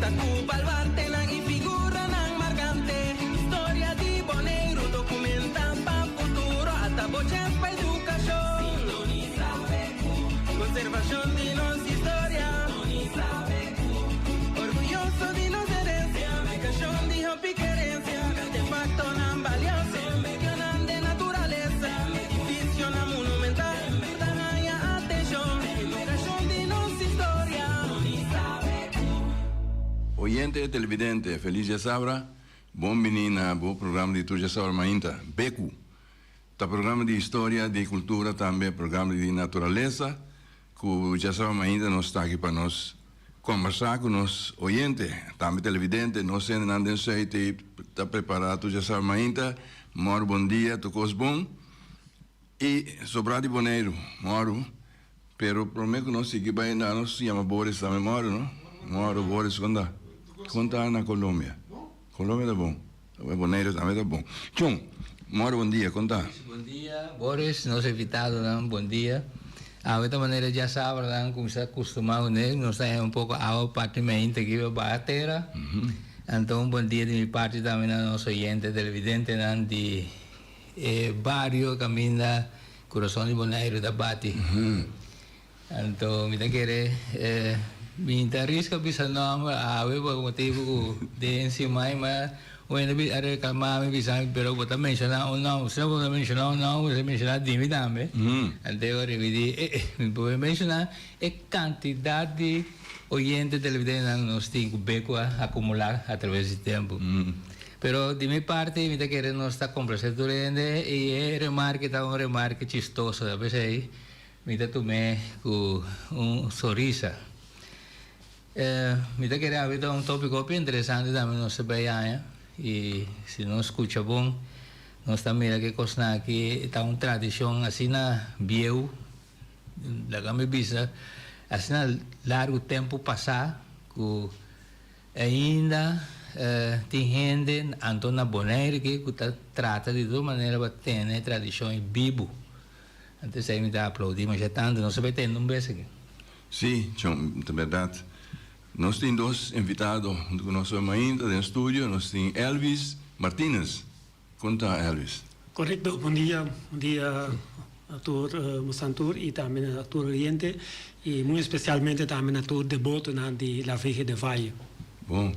Konektá ku baluartenan i figuranan markante. Historia di Boneiru dokumentá pa futuro. Ata bo chèns pa edukashon. Sintonisá BQ. Konservashon di nos historia. Sintonisá BQ. Orguyoso di nos herensia. Edukashon di hopi kerensia. Artefaktonan balioso. Medionan den naturalesa. Edifisionan monumental. Ta haña atenshon. Edukashon di nos historia. Oyente televidente, felis djasabra, bon bini na bo programa di tur djasabra mainta, Beku. Ta programa di historia, di kultura, tambe programa di naturalesa, ku djasabra mainta nos ta aki pa nos kombersá ku nos oyente, tambe televidente, nos hendenan den Zuid ei ta prepará tur djasabra mainta. Mòru bon dia, tur kos bon. I sobrá di Boneiru, mòru. Pero promé ku nos sigui bai na nos yama Boris tambe mòru no? Mòru Boris kon ta? Kon ta na Colombia? Colombia ta bon. Boneiru tambe ta bon. Chon, mòru bon dia, kon ta? Bon dia Boris, nos invitadonan bon dia. Awe ta manera djasabranan kuminsá kustumá kuné, nos ta haña un poko awa parti mainta aki pa baha tera. Anto un bon dia di mi parti tambe na nos oyente televidentenan di e bario kaminda Kurason di Boneiru ta bati. Anto mi ta kere mi ta riska bisa nòmber awe pa motibu ku den siman ma un hende a reklama mi bisa mi pero bo ta menshoná un nòmber si no bo ta menshoná un nòmber bo ta menshoná di mi tambe. Anto e ora mi di mi por menshoná e kantidat di oyente televidentenan nos tin ku beko a akumulá atraves di tempu. Pero di mi parti mi ta kere nos ta complacer tur hende y e remarke ta un remarke chistoso ta p'esey mi ta tum'e cu un sonrisa. Mi ta kere abi ta un topico hopi interesante tambe nos ta bay haña y si nos scucha bon nos ta mira ke cosnan aki ta un tradicion asina bieu laga mi bisa asina largo tempo pasa cu Ainda tin hende anto na Bonaire ke ku ta trata di tur manera pa tene e tradishon ei bibu. Anto esei mi ta aplaudí masha tantu. Nos a bai tende un bes aki. Sí, Chon, ta bèrdat. Nos tin dos invitado huntu ku nos hoy mainta den studio. Nos tin Elvis Martinez. Kon ta Elvis? Korekto, bon dia, bon dia a tur bosan tur i tambe na tur oyente i muy espesialmente tambe na tur debotonan di La Virgen del Valle. Bon,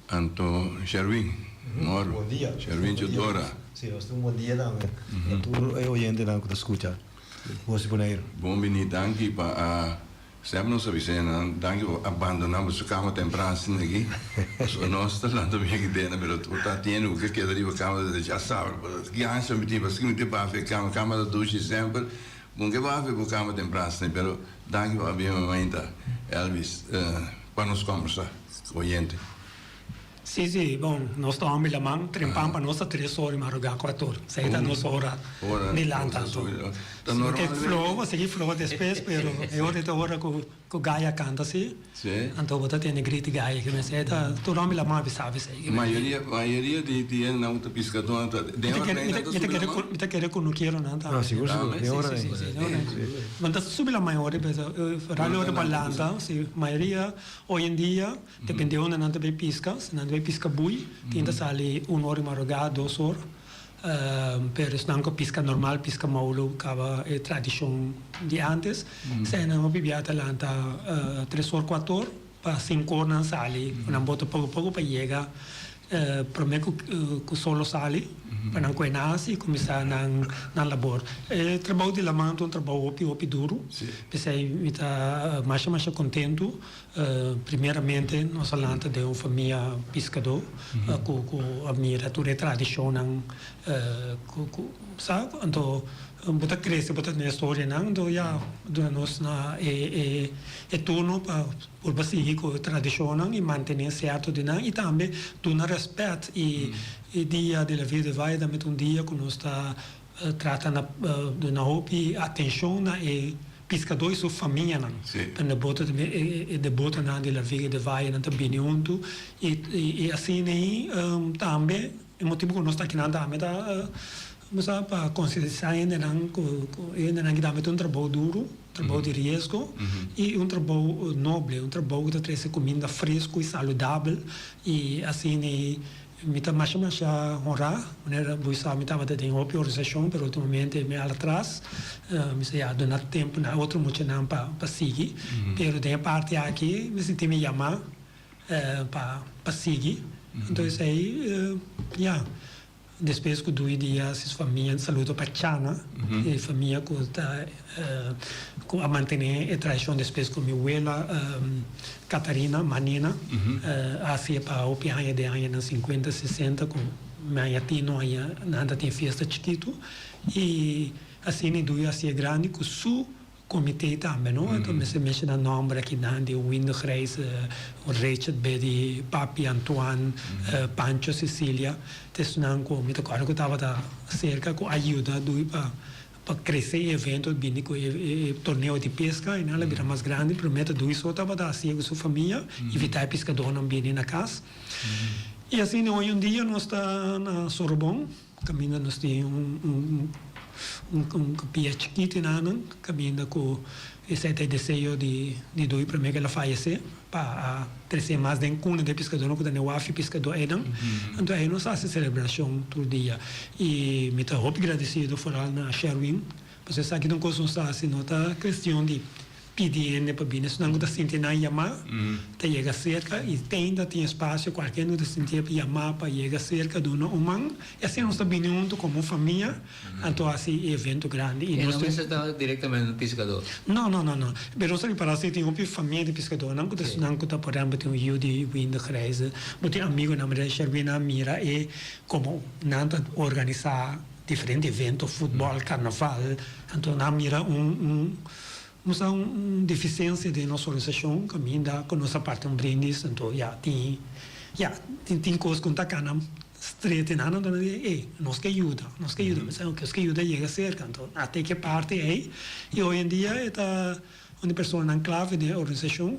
anto Sherwin, mòru. Bon dia. Sherwin Chodora. Si, nos tin un bon dia tambe na tur e oyentenan ku ta skucha Bos di Boneiru. Bon bini, danki pa a Semper nos a bisa nan, danki pa abandoná boso kama tempran asina aki. Pasobra nos ta lanta bien aki dena, pero bo ta tiene ku ke keda riba kama desde djasabra. Ki ansha mi tin paske mi ke bafia e kama, kama ta dushi semper. Bo no ke bafia bo kama tempran asina, pero danki pa a bin mainta Elvis pa nos kombersa ku oyente. Sí, sí, bon, nos ta homber laman, trempan pa nos ta tres ora di madrugá, cuatro ora. Esei ta nos ora di lanta anto. Si bo ke floho, bo sigui floho despues, pero e ora ei ta ora ku ku gaya kanta si, anto bo ta tende griti gaya ki mester. Ta tur homber laman a bisa esei. Mayoria, mayoria di di hendenan ku ta piskadó ta den ora ei nan ta subi laman? Mi ta kere ku no kero nan tambe. No, sigur, sigur, den ora ei. Sí, sí, sí, den ora ei. Nan ta subi laman e ora ei, pero rari ora bo lanta, si, mayoria hoy en dia. Depende unda nan ta bay pisca, si nan ta bay pisca bui tin ta sali un or di madrugada, dos or, pero esnan cu pisca normal, pisca moulo caba e tradicion di antes, esei nan hopi bia ta lanta tres or, cuatro or pa cinco or nan sali cu nan boto poco poco pa yega prome cu sol lo sali pa nan coge nas y cuminsa nan labor. E trabou di laman ta un trabou hopi hopi duro, pesey mi ta masha masha contento. Primeramente nos a lanta den un famia piskadó ku ku a mira tur e tradishonnan ku ku sa anto bo ta krese bo ta tende e storianan anto ya duna nos na e e e turno pa purba sigui ku e tradishonnan i mantené sierto di nan i tambe duna rèspèt i e dia di la Virgen del Valle tambe ta un dia ku nos ta Trata na duna hopi atencion na e piscador y su famianan. Pa na boto tambe e debotonan di La Virgen del Valle nan ta bini hunto y asina tambe e motibo cu nos ta akinan tambe ta. Bo sa pa konsientisá hendenan ku ku e hendenan ki tambe ta un trabou duru, trabou di riesgo i un trabou noble, un trabou ku ta trese kuminda fresku i saludabel i asina mi ta masha masha honrá. Manera bo sa mi tabata den hopi organisashon pero ultimamente mi al atras, mi sa ya duna tempu na otro muchanan pa pa sigui pero den e parti aki mi sinti mi yamá pa pa sigui. Anto esei ya. Despues ku dui dia si su famia saludo pa Chana, e famia ku ta ku a mantené e tradishon despues ku mi wela Catarina, Manina, a hasié pa hopi aña den añanan sinkuenta, sesenta ku mi aña tino aña nan ta tin fiesta chikitu i asina e dui a hasié grandi ku su Comité tambe no, enton mester menciona nomber akinan di Windo Grijs, Richard Bedi, Papi Antoine, Pancho Cecilia, ta esunnan cu mi ta corda cu tabata cerca cu a yuda dui pa pa crece e evento bini cu e torneo di pesca y nan a bira mas grandi, prome ta dui so tabata haci'e cu su famia, invita e piscadornan bini na cas. Y asina hoy un dia nos ta na Sorobon. Kaminda nos tin un un kapia chikitu enanan, kaminda ku esei ta e deseo di di Dui promé ku el a fayesé, pa a tresé mas den kuna den piskadónan ku ta den waf i piskadó einan. Anto ei nos hasi selebrashon tur dia. I mi ta hopi gradesido foral na Sherwin, pasobra esaki ta un kos nos ta hasi, no ta kestion di Pidi hende pa bini. Esnan ku ta sinti nan yamá ta yega serka i teinta tin espasio kualke hende ku ta sinti e yamá pa yega serka duna un man. I asina nos ta bini huntu komo un famia anto hasi e evento grandi. I no mester ta direktamente un piskadó? No, no, no, no. Pero nos ta ripará si tin hopi famia di piskadónan ku ta esnan ku ta por ehèmpel tin un yu di Windo Grijze, bo tin amigunan, manera Sherwin a mira e komo nan ta organisá diferente evento, futbòl, karnaval, anto nan a mira un un. Nos ta un deficiencia den nos organisacion caminda cu nos a parti un brindis anto ya tin ya tin tin cos cu no ta cana straight en nan anto nan di ey nos ke yuda nos ke yuda nos ke yuda yega cerca anto a take e parti ey y hoy en dia e ta un di personanan clave den e organisacion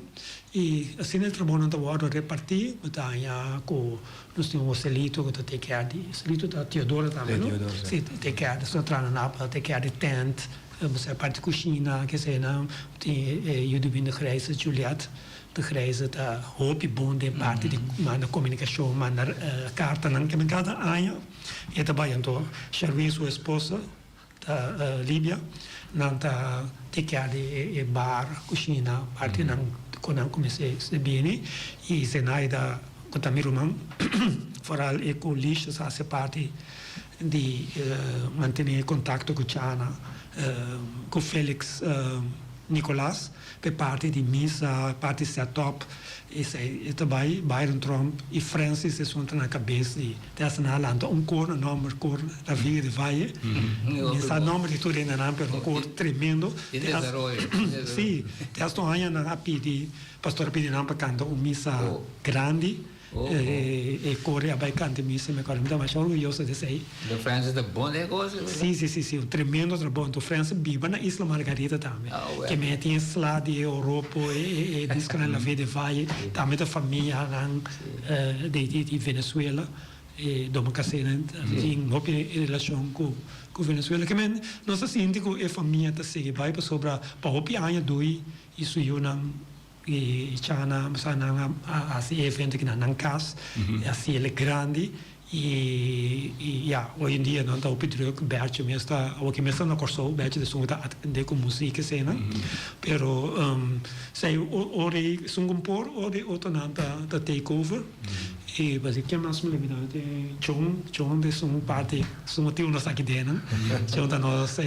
y asina e trabounan ta wordo reparti bo ta haña cu nos tin un Joselito cu ta take care di Joselito ta Teodoro tambe no si take care di su traha nan take care di tent. Bo parti kushina, keseinan tin e Judubin de Grijze, Juliet de Grijze ta hopi bon den parti di manda komunikashon, manda kartanan. Ke men kada aña e ta bai anto Sherwin su esposa ta Libia, nan ta take care di e bar, kushina, partinan ku nan kuminsá bini i Zenaida ku ta mi ruman foral e ku Lisha sa hasi parti. Di mantene kontakto ku Chana, ku Felix Nicolas p'e parti di misa, parti set up, esei e ta bai Byron Tromp i Francis esun ta na kabes di te hasta nan a lanta un kor na nomber kor La Villa de Valle, mi sa nomber di tur hendenan pero un kor tremendo, si, te hasta un aña nan a pidi, pastor a pidi nan pa kanta un misa grandi. E kore a bai kanta misa, mi acorda mi ta masha orguyoso di esei. Anto Francis ta bon den e kos? Si, si, si, si, un tremendo trabou. Anto Francis biba na Isla Margarita tambe. Ke men tin e sla di e oropo, e disconan La Verde Valle, tambe ta famianan di di Venezuela, e Domacasenan tin hopi relashon ku Venezuela. Ke men nos ta sinti ku e famia ta sigui bai pasobra pa hopi aña dui i su yunan E chana sa nan a hasi e evento aki na nan kas, e hasi el grandi i ya hoy en dia nan ta hopi druk, Bertje mes ta awor ki mes ta na Kòrsou, Bertje ta esun ku ta atendé ku musik eseinan, pero esei ora ei esun ku por ora ei otronan ta take over i pasobra ken mas mi lo bira Chon, Chon ta esun parti esun motibu nos ta aki den nan, Chon ta nos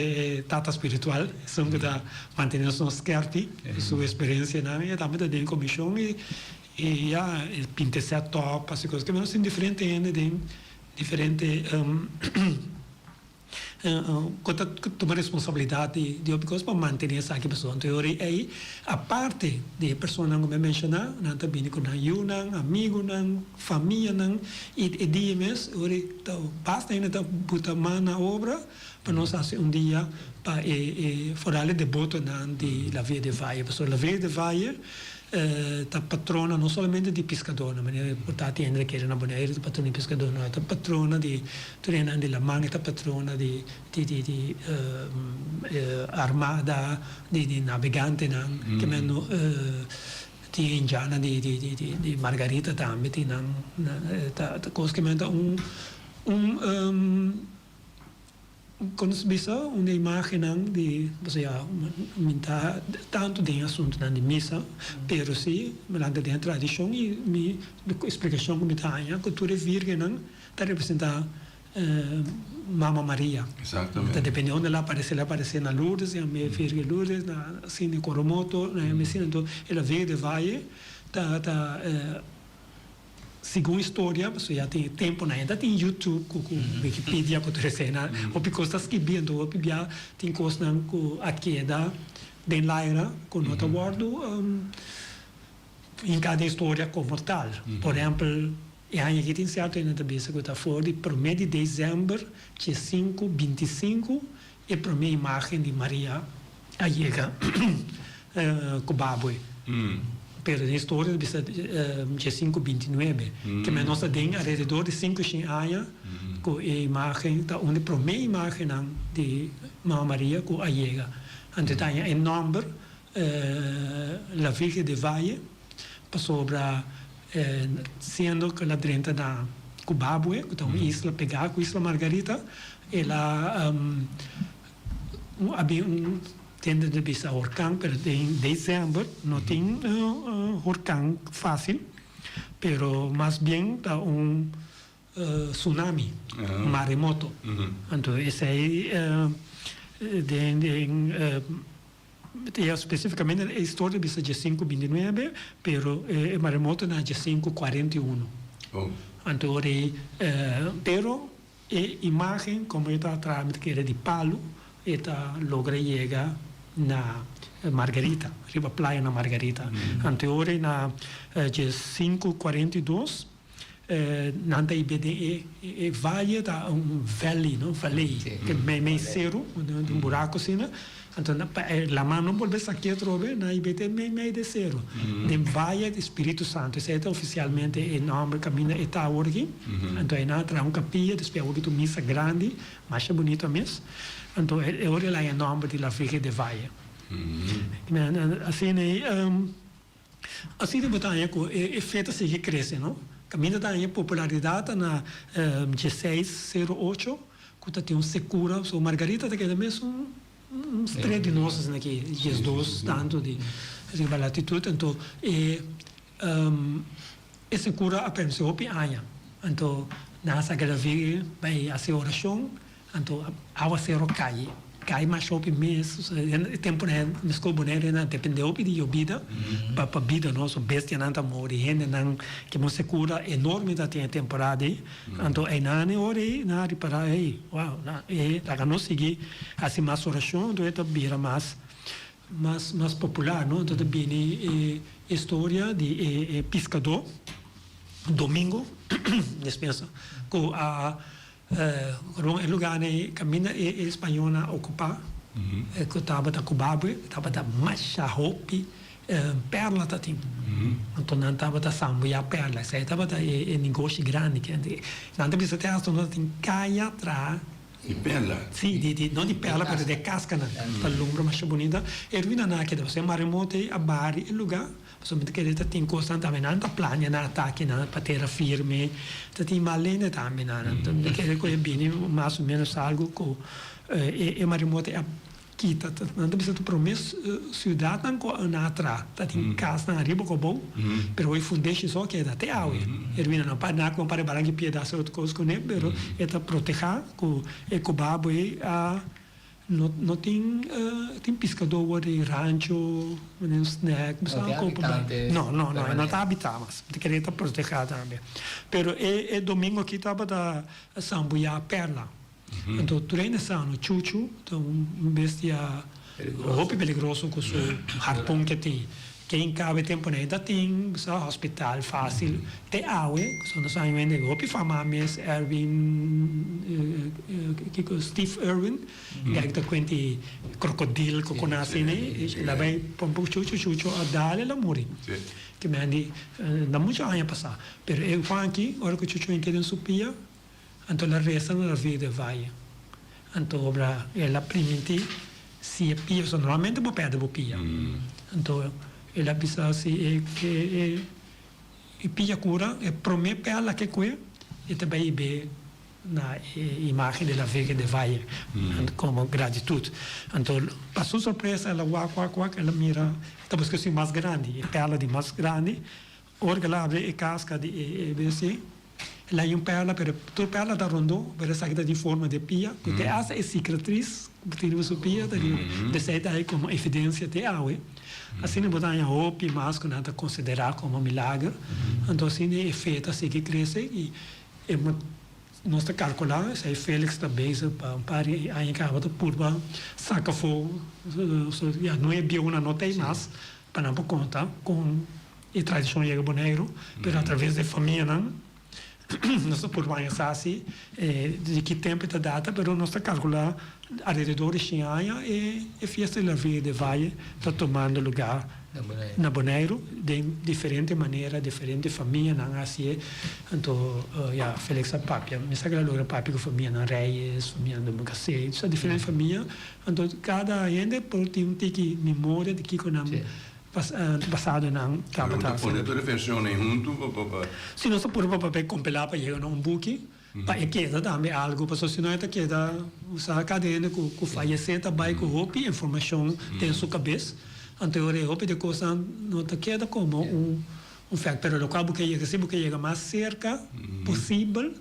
tata spiritual esun ku ta mantene nos skerpi. Su experiencianan y e tambe ta den comision y y ya e pinta e set top haci cos kimen nos tin diferente hende den diferente cu ta tuma responsabilidad di di hopi cos pa mantene esaki pasobra anto e ora ey aparte di e personanan cu mi a menciona nan ta bini cu nan yunan, amigunan, famianan y e dia mes e ora ey ta basta hende ta buta man na obra. Pa nos hasi un dia pa e e foral e debotonan di La Villa de Valle. Pasobra La Villa de Valle. Ta patrona no solamente di piskadónan, manera por ta tin hende ta kere na Boneiru ta patrona di piskadó, no, e ta patrona di tur hendenan di laman, e ta patrona di di di di armada, di di nabegantenan, ke men no tin indjannan di di di di di Margarita tambe tin nan ta kos ke men ta un un. Kon nos bisa un di e imagennan di, pasobra ya mi ta tantu den e asuntunan di misa, pero si mi lanta den e tradishon i mi splikashon ku mi ta haña ku tur e virgennan ta representá Mama Maria. Ta depende unda el a aparesé, el a aparesé na Lourdes, e a Virgen Lourdes, na Sine Coromoto, na Mesina, anto el a Virgen del Valle ta ta. Segun historia, pasobra ya tin e temponan, ya ta tin YouTube ku ku Wikipedia ku tur esei-nan, hopi kos ta skibi, anto hopi bia tin kosnan ku a keda den laira ku no ta wòrdu hinká den historia komo tal. Por ehèmpel, e aña aki tin sierto hende ta bisa ku ta for di promé di desèmber diesinku bintisinku e promé imágen di Maria a yega ku Babue. Pero den historia ta bisa diesinku bintinuebe. Ke men nos ta den alrededor di sinku shen aña ku e imágen ta un di promé imágennan di Mama Maria ku a yega. Anto e ta haña e nòmber La Virgen de Valle pasobra siendo ku el a drenta na Kubabue ku ta un isla pegá ku Isla Margarita el a a bin un tende ta bisa horkan pero den december no tin horkan facil pero mas bien ta un tsunami maremoto anto esey den den ya specificamente e historia bisa diesinku bintinuebe pero e maremoto na diesinku cuarenta y uno anto ora ey pero E imagen como e ta traha mi ta kere di palu e ta logra yega na Margarita, riba playa na Margarita. Anto e ora ei na diesinku 42 nan ta ibe den e e valle ta un valley no, valley, ke meimei seru, un buraco asina. Anto pa e laman no bolbe sakia atrobe nan ibe te meimei de seru, den valle di Spiritu Santo. Esei ta ofisialmente e nomber kaminda e ta awor aki. Anto einan a traha un kapia, despues awor ta un misa grandi, masha bunito mes. Anto e ora el a haña e nomber di La Virgen de Valle. Asina ei. Asina bo ta haña ku e fe ta sigui krese, no? Kaminda ta haña popularidat ta na dieseis sero ocho ku ta tin un sekura. So Margarita ta keda mesun un stret di nos asina aki, diesdos tantu di riba latitut. Anto e e sekura a permisi hopi aña. Anto nan a saka David bai hasi orashon. Anto awasero kai, kai masha hopi mes, e temponan meskos Bonaire nan depende hopi di yobida pa pa bida no, so bestianan ta muri, hendenan ke un sekura enorme ta tin e temporada ei, anto einan e ora ei nan a ripara ei wow e laga nos sigui hasi mas orashon anto e ta bira mas mas mas popular no, anto ta bini e historia di e piskadó Domingo despensa ku a Rond e lugar ei caminda e españolnan a ocupa, cu tabata Cubabue, tabata masha hopi perla ta tin. Anto nan tabata sambuya perla. Esei tabata e negoshi grandi. Nan ta bisa te hasta no tin caya traha. Di perla? Si, di, no di perla pero di e cascanan. Ta lumbra masha bunita. E ruinanan a keda pasobra e maremoto ei a bari e lugar. Pasobra mi ta kere ta tin kosnan tambe nan ta plania nan atakenan pa tera firme, ta tin mal hende tambe nan. Anto mi ta kere ku e bini mas o menos algu ku e maremoto a kita. Nan ta bisa ta prome siudatnan ku nan a traha, ta tin kasnan ariba ku abou, pero e fundeshi so a keda te awe. E ruinanan pa nan ku para e baranka di piedra hasi otro kos kuné, pero e ta protehá ku e kobabo ei a. No no tin tin piskadó wor di rancho manera un snack No tin habitante No no no e no ta habitá mas mi ta kere ta protehá tambe pero e e domingo aki tabata sambuyá perla anto tur hende sa no chuchu ta un bestia hopi peligroso ku su harpon ke tin. Ken kabe tempu nan e ta tin sa hospital fácil te awe so nos a hende hopi fama mes Erwin kiko Steve Irwin ya ta kuenta e krokodil ku ku nase ne el a bai pompa chucho chucho a dal el a muri ke mi hende na mucho aña pasá pero e Juanchi ora ku chucho a keda den su pia Anto el a resa na David e vaye. Anto obra el a primintí si e pia, pasobra normalmente bo pèrdè bo pia. Anto el a bisa si e e pia kura, e promé pèla ke kue, e ta bai hib'é na e imágen di la Virgen de Valle komo gratitut. Anto pa su sorpresa el a wak wak wak, el a mira ta buska esun mas grandi, e pèla di mas grandi. Ora ku el a abri e kaska di e bc, el a haña un pèrla, pero tur pèrla ta rondó, pero esaki ta tin forma di pia, ku te asta e sikatris ku tin riba su pia ta riba. P'esei ta hay komo evidensia te awe. Asina bo ta haña hopi mas ku nan ta konsiderá komo milager. Anto asina e fe ta sigui krese i e nos ta kalkulá, esei Felix ta bezig pa un par di aña kaba ta purba saka afó, ya no e bieunan no ta ei mas pa nan por konta kon E tradishon yega Boneiru, pero atraves di e famianan nos ta por baña sa si di ki tempu e ta data, pero nos ta kalkulá alrededor di shen aña e fiesta di la Virgen del Valle ta tumando lugá na Boneiru den diferente manera, diferente famianan a hasié. Anto ya Felix a papia, mi sa ku el a logra papia ku famianan Reyes, famianan Domingasé, diferente famia. Anto kada hende por tin un tiki memoria di kiko nan. Pasadonan tabata. Pero ta pone tur e versionnan huntu pa pa. Si nos ta pone pa papel compilá pa yega na un buki, pa e keda tambe algu, pasobra si no e ta keda, sa kada hende ku ku fayesé ta bai ku hopi informashon den su kabes, anto e ora e hopi di kosnan no ta keda komo un un fèkt, pero lokual bo ke yega si bo ke yega mas serka posibel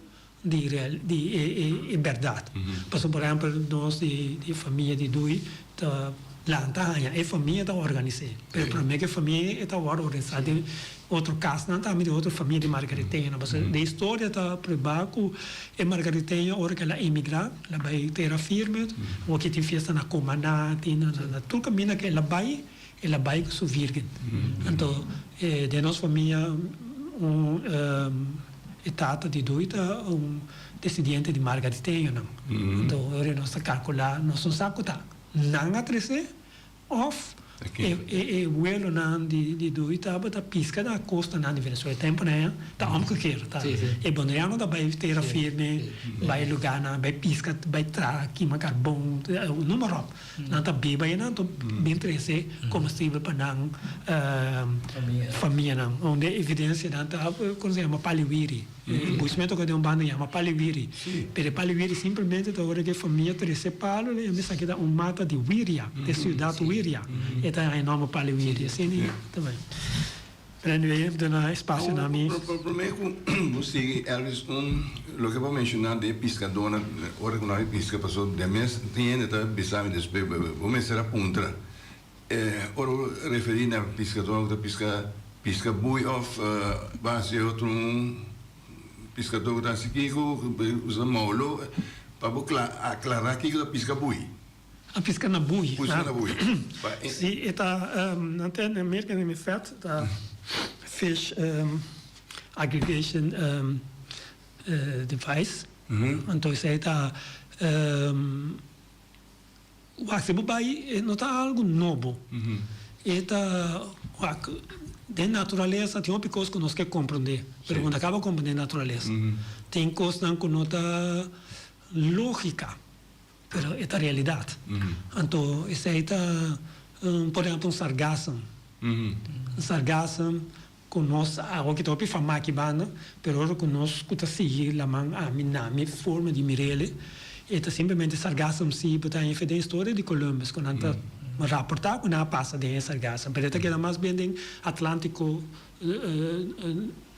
di real di e e e bèrdat. Pasobra por ehèmpel nos di di famia di Dui ta lanta haña e famia ta organis'é, pero promé ku e famia e ta wòrdu organisá den otro kasnan tambe di otro famia di margariteñonan. Pasobra den historia ta pruebá ku e margariteño ora ku el a emigrá el a bai tera firme, awor ki tin fiesta na Cumaná, tin na na tur kaminda ku el a bai El a bai ku su virgen. Anto den nos famia un e tata di Dui ta un desidiente di margariteñonan. Anto ora nos ta kalkulá nos no sa ku ta nan a tres'é òf e e welonan di Dui tabata piska na kostanan di Venezuela. Tempunan ta omgekeerd ta e boneriano ta bai tera firme bai lugánan bai piska bai traha kima karbon noem maar op. Nan ta biba ei nan to bin trese komestibel pa nan famianan. Unda e evidensianan ta kono se yama paliwiri. E busmento ku den un banda yama paliwiri. Pero e paliwiri simplemente ta ora ku e famia trese palu e mester keda un mata di wiria, e siudat wiria. E ta haña e nòmber paliwiri. Asina ta bai. Pero anyway, duna espacio na mi. Prome cu bo sigui Elvis, un loke bo menciona di e piscadornan ora cu nan a pisca pasobra den mes tin hende ta bisa mi despues bo mester a puntra ora bo referi na piscadornan cu ta pisca pisca bui of bo haci otro un piscador cu ta haci kico usa molo pa bo aclara kico ta pisca bui. A piska na bui. Piska na bui. Si, e ta, nan ta na Merka nan e FAT, ta Fish Aggregation Device. Anto esei ta, wak si bo bai e no ta algu nobo. E ta, wak, den naturalesa tin hopi kos ku nos ke komprondé, pero bo no ta kaba komprondé naturalesa. Tin kosnan ku no ta lógika. Pero e ta realidad. Anto esey ta por ehempel un sargassum. Un sargassum cu nos awo ki ta hopi fama aki banda, pero ora cu nos cu ta sigui laman ami na mi forma di mirele, e ta simplemente sargassum si bo ta haña den historia di Columbus cu nan ta raporta cu nan a pasa den e sargassum, pero e ta keda mas bien den Atlantico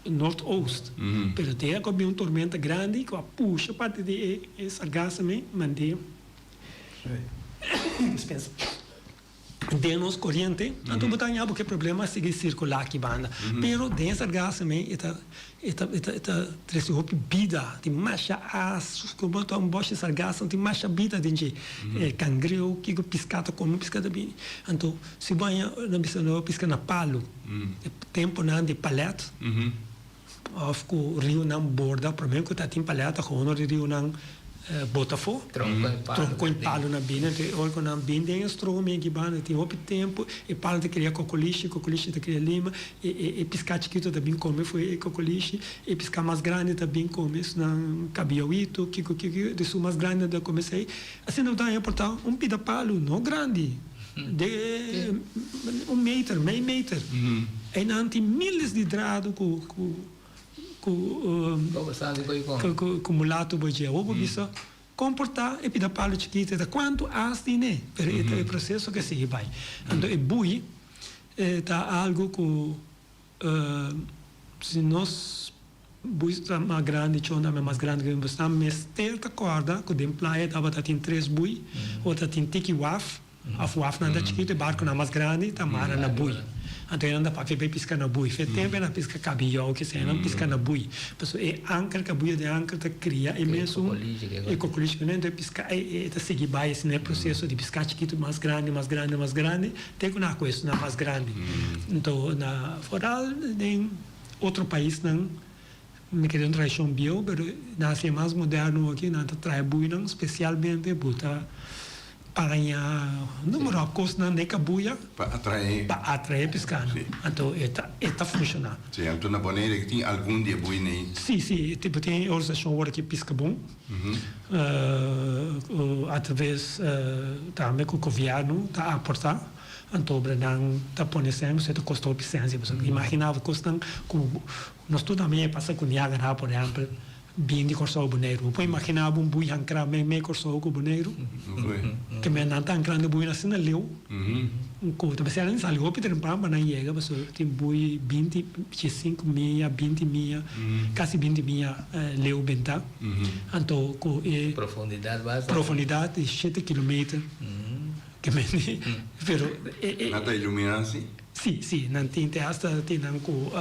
Noordoost. Pero te ku a bin un tormenta grandi ku a pusha parti di e sargassum ei mand'é dispensa. Den nos koriente, anto bo ta haña bo ku e problema a sigui sirkulá aki banda. Pero den e sargaso mei e ta e ta e ta e ta trese hopi bida, tin masha as, ku bo ta un bòshi sargaso tin masha bida den dje. E kangreu, kiko piská ta kome, piská ta bini. Anto si bo haña nan bisa nan piska na palu, e tempunan di palèt, Of ku riunan borda prome ku ta tin paleta hono di riunan bota afo. Tronko i palu na bini. Anto e ora ku nan bin den e stroom i banda tin hopi tempu e palu ta kria kokolishi, kokolishi ta kria lima, e piská chikitu ta bin kome fu e kokolishi, e piská mas grandi ta bin kome esnan kabiawitu, kiko kiko, di su mas grandi ta kome esei. Asina bo ta haña por ta un pida palu no grandi. De un meter, mei meter. Einan tin miles di drado ku ku ku ku mulato bo dje. Awor bo bisa kon por ta e pida palu chikito ta kuantu as tin e, pero e ta e proseso ke sigui bai. Anto e bui ta algu ku Si nos bui ta mas grandi chon tambe mas grandi ku nos ta mester ta kòrda ku den playa tabata tin tres bui ora ta tin tiki waf òf wafnan ta chikitu e barkunan mas grandi ta mara na bui anto e nan ta papia bai piska na bui fe tempu e nan piska kabiyou kisa e nan piska na bui pasobra e anker kabuya den anker ta kria e mesun e kokolishi ku e piska e ta sigui bai asina e proseso di piska chikitu mas grandi mas grandi mas grandi. Te ku nan a kuestioná mas grandi. Anto na foral den otro paisnan mi kere un tradishon bieu pero nan hasié mas moderno aki nan ta trae buinan spesialmente bo ta paña numero òf kosnan den kabuya Pa atraé. pa atraé piskanan. Anto e ta e ta funshoná. Sí, anto na Bonaire tin algun di e buinan ei? Sí, sí, tipo tin e organisashon awor aki Piskabon. Atraves tambe ku gobièrnu ta aportá, anto obranan ta pone sèn, pasobra ta kosta hopi sèn si. Pasobra imaginá bo kosnan ku nos tur tambe a pasa ku Niagara por ehèmpel, bin di Kòrsou Boneiru. Bo por imaginá bo un bui hankrá meimei Kòrsou ku Boneiru? Ke men nan ta hankrando buinan asina leu ku ta mester nan sali hopi trempan pa nan yega pasobra tin bui binti, diesinku mia, binti mia, kasi binti mia leu bentá. Anto ku e Profundidad basta. profundidad di shete kilometer ke men di pero e e. Nan ta iluminá si? Si, si, nan tin te hasta tin nan ku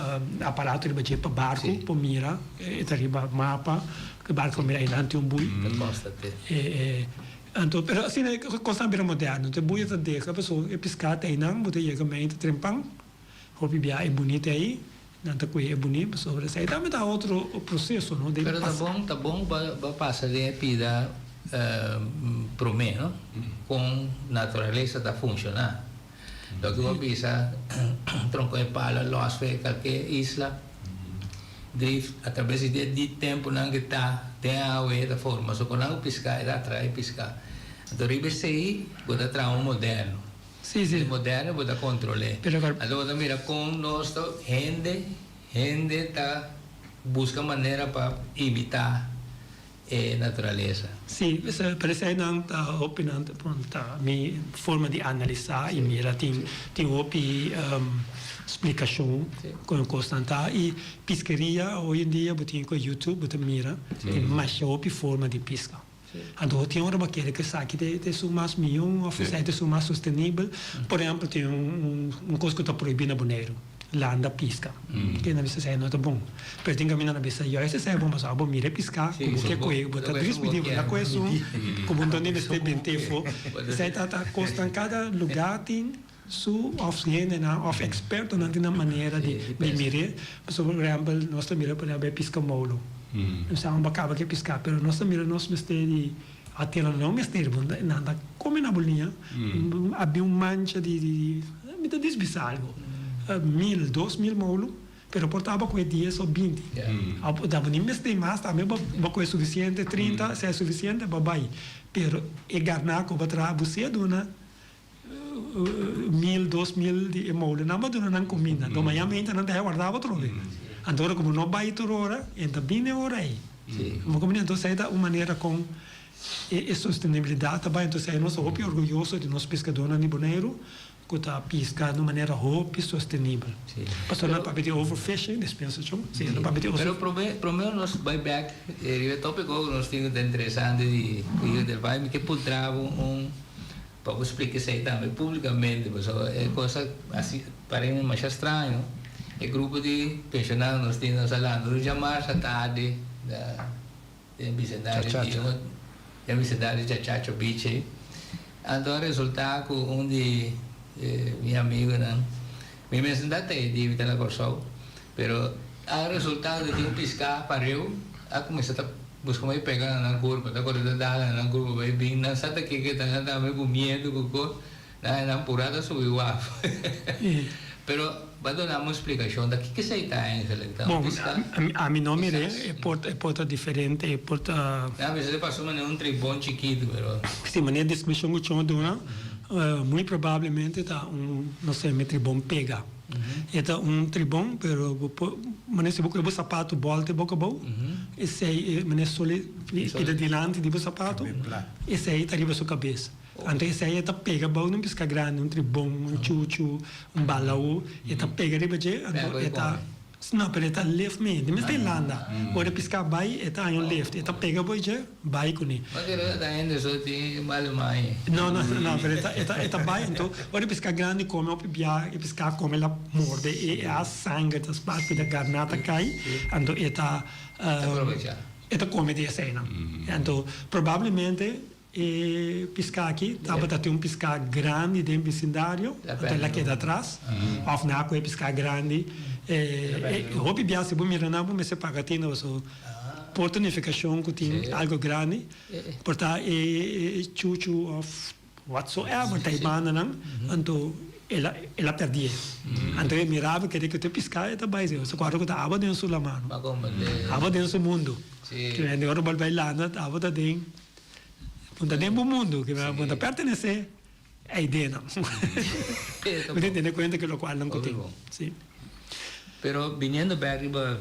aparato riba dje pa barku por mira e ta riba mapa ku e barku por mira einan tin un bui. Ta kosta te. E e anto pero asina e kosnan bira moderno te bui ta deha pasobra e piská ta einan bo ta yega mei ta trempan hopi bia e bunita ei. Nan ta kue e buni pasobra esei tambe ta otro proseso no den Pero ta bon ta bon pa pa pasa den e pida prome no kon naturalesa ta funshoná. Loke bo bisa tronco e palo los fe kalke isla drift atrabes di di tempunan ke ta den awe ta forma so kon nan ku piska e ta atrae piska. Anto riba esei bo ta traha un moderno. Sí, sí. E moderno bo ta control'é. Pero kar. Anto bo ta mira con nos ta hende, hende ta busca manera pa imita e naturalesa. Sí, pero eseinan ta hopi nan ta pon ta mi forma di analisa y mira tin tin hopi splicacion con e cosnan ta y piskeria hoy en dia bo tin cu youtube bo ta mira tin masha hopi forma di pisca. Anto tin ora bo kere ku esaki ta esun mas mihó òf esaki ta esun mas sostenibel. Por ehèmpel tin un kos ku ta prohibí na Boneiru, landa piska. Ke nan bisa esei no ta bon. Pero tin kaminda nan bisa juist esei a bon pasobra abo mira e piská ku bo ke kohe, bo ta dris midí, bo ta kohe esun ku bo no mester bent'é afó. Esei ta kosnan kada lugá tin su òf hendenan òf ekspertonan tin nan manera di mir'é. Pasobra por ehèmpel nos ta mira por ehèmpel e piska molo. Nos sa unda kaba ku e piská pero nos ta mira nos mester di atena no mester bo nan ta kome na bo liña a bin un mancha di di mi ta disbisa algu mil 2000 molo pero por ta bo kohe dies òf 20 ta bo ni mester mas tambe bo kohe sufisiente 30 si a sufisiente bo bai pero e garna ku bo traha bo si a duna Mil, 2000 di e molennan bo duna nan kuminda. Anto mañan meinta nan ta hei warda bo atrobe. Anto ora ku bo no bai tur ora, e ta bini e ora ei. Bo comprende? Anto esei ta un manera kon e sostenibilidat ta bai. Anto esei nos ta hopi orguyoso di nos piskadónan di Boneiru ku ta piska na un manera hopi sostenibel. Pasobra nan papia di overfishing, dispensa chon, si nan papia di Pero promé promé nos bai bèk riba e tópiko ku nos tin ku ta interesante di Rio del Valle, mi ke puntra bo un. Pa bo splika esei tambe públikamente, pasobra e kos a par'é mi masha straño. E grupo di penshonado nos tin nos a lanta un djamarsa tardi na den bisendario di den bisendario di Chachacho Beach ei. Anto a resultá ku un di mi amigunan, mi mes no ta tei di mi ta na Kòrsou, pero a resultá ku tin un piská pareu a kuminsá ta Busca bai pega na nan curpa, ta core ta dal na nan curpa bai bin, nan sa ta kiko ta nan tambe cu miedo cu cos, nan nan pura ta subi waf. Pero ba duna mi un splicacion ta kiko esey ta eigenlijk, ta un Bon, pisca? ami no mir'é, Kisas. e por e por ta diferente, e por ta. Nan a bisa ta pasa manera un tribon chikito pero. Si, manera descripcion cu Chon a duna, muy probablemente ta un, no sé, mi tribon pega. E ta un tribon, pero bo por, manera si bo kohe bo sapato bòlta e boka abou, esei e manera soli pida dilanti di bo sapato, esei ta riba su kabes. Anto esei e ta pega abou di un piska grandi, un tribon, un chuchu, un balaú, e ta pega riba dje, anto e ta. No, pero e ta lift mi. Di mester landa. Ora e piská bai, e ta haña un lift. E ta pega bo dje, bai kuné. Ma kere ta hende so tin male maña. No, no, no, pero e ta, e ta, e ta bai. Anto, ora e piská grandi kome hopi bia, e piská kome la morde e, e a sanger ta spat pida garná ta kai. Anto e ta, e ta kome di eseinan. Anto, probablemente. E piská aki tabata tin un piská grandi den bisindario, anto el a keda atras, òf nan a kohe piská grandi. Hopi bia si bo mira nan bo mester paga tino pasobra por ta nifikashon ku tin algu grandi, por ta e chuchu òf whatsoever ta e bandanan, anto el a pèrdie. Anto e miraba kere ku ta e piská e ta bai, su kòrda ku ta aba den su laman, aba den su mundu. Ora bo bai landa aba ta den. Bo ta den bo mundu, ke bo ta pertenesé a ideanan. Bo tin tene kuenta ku lokualnan ku tin. Sí. Pero biniendo bek riba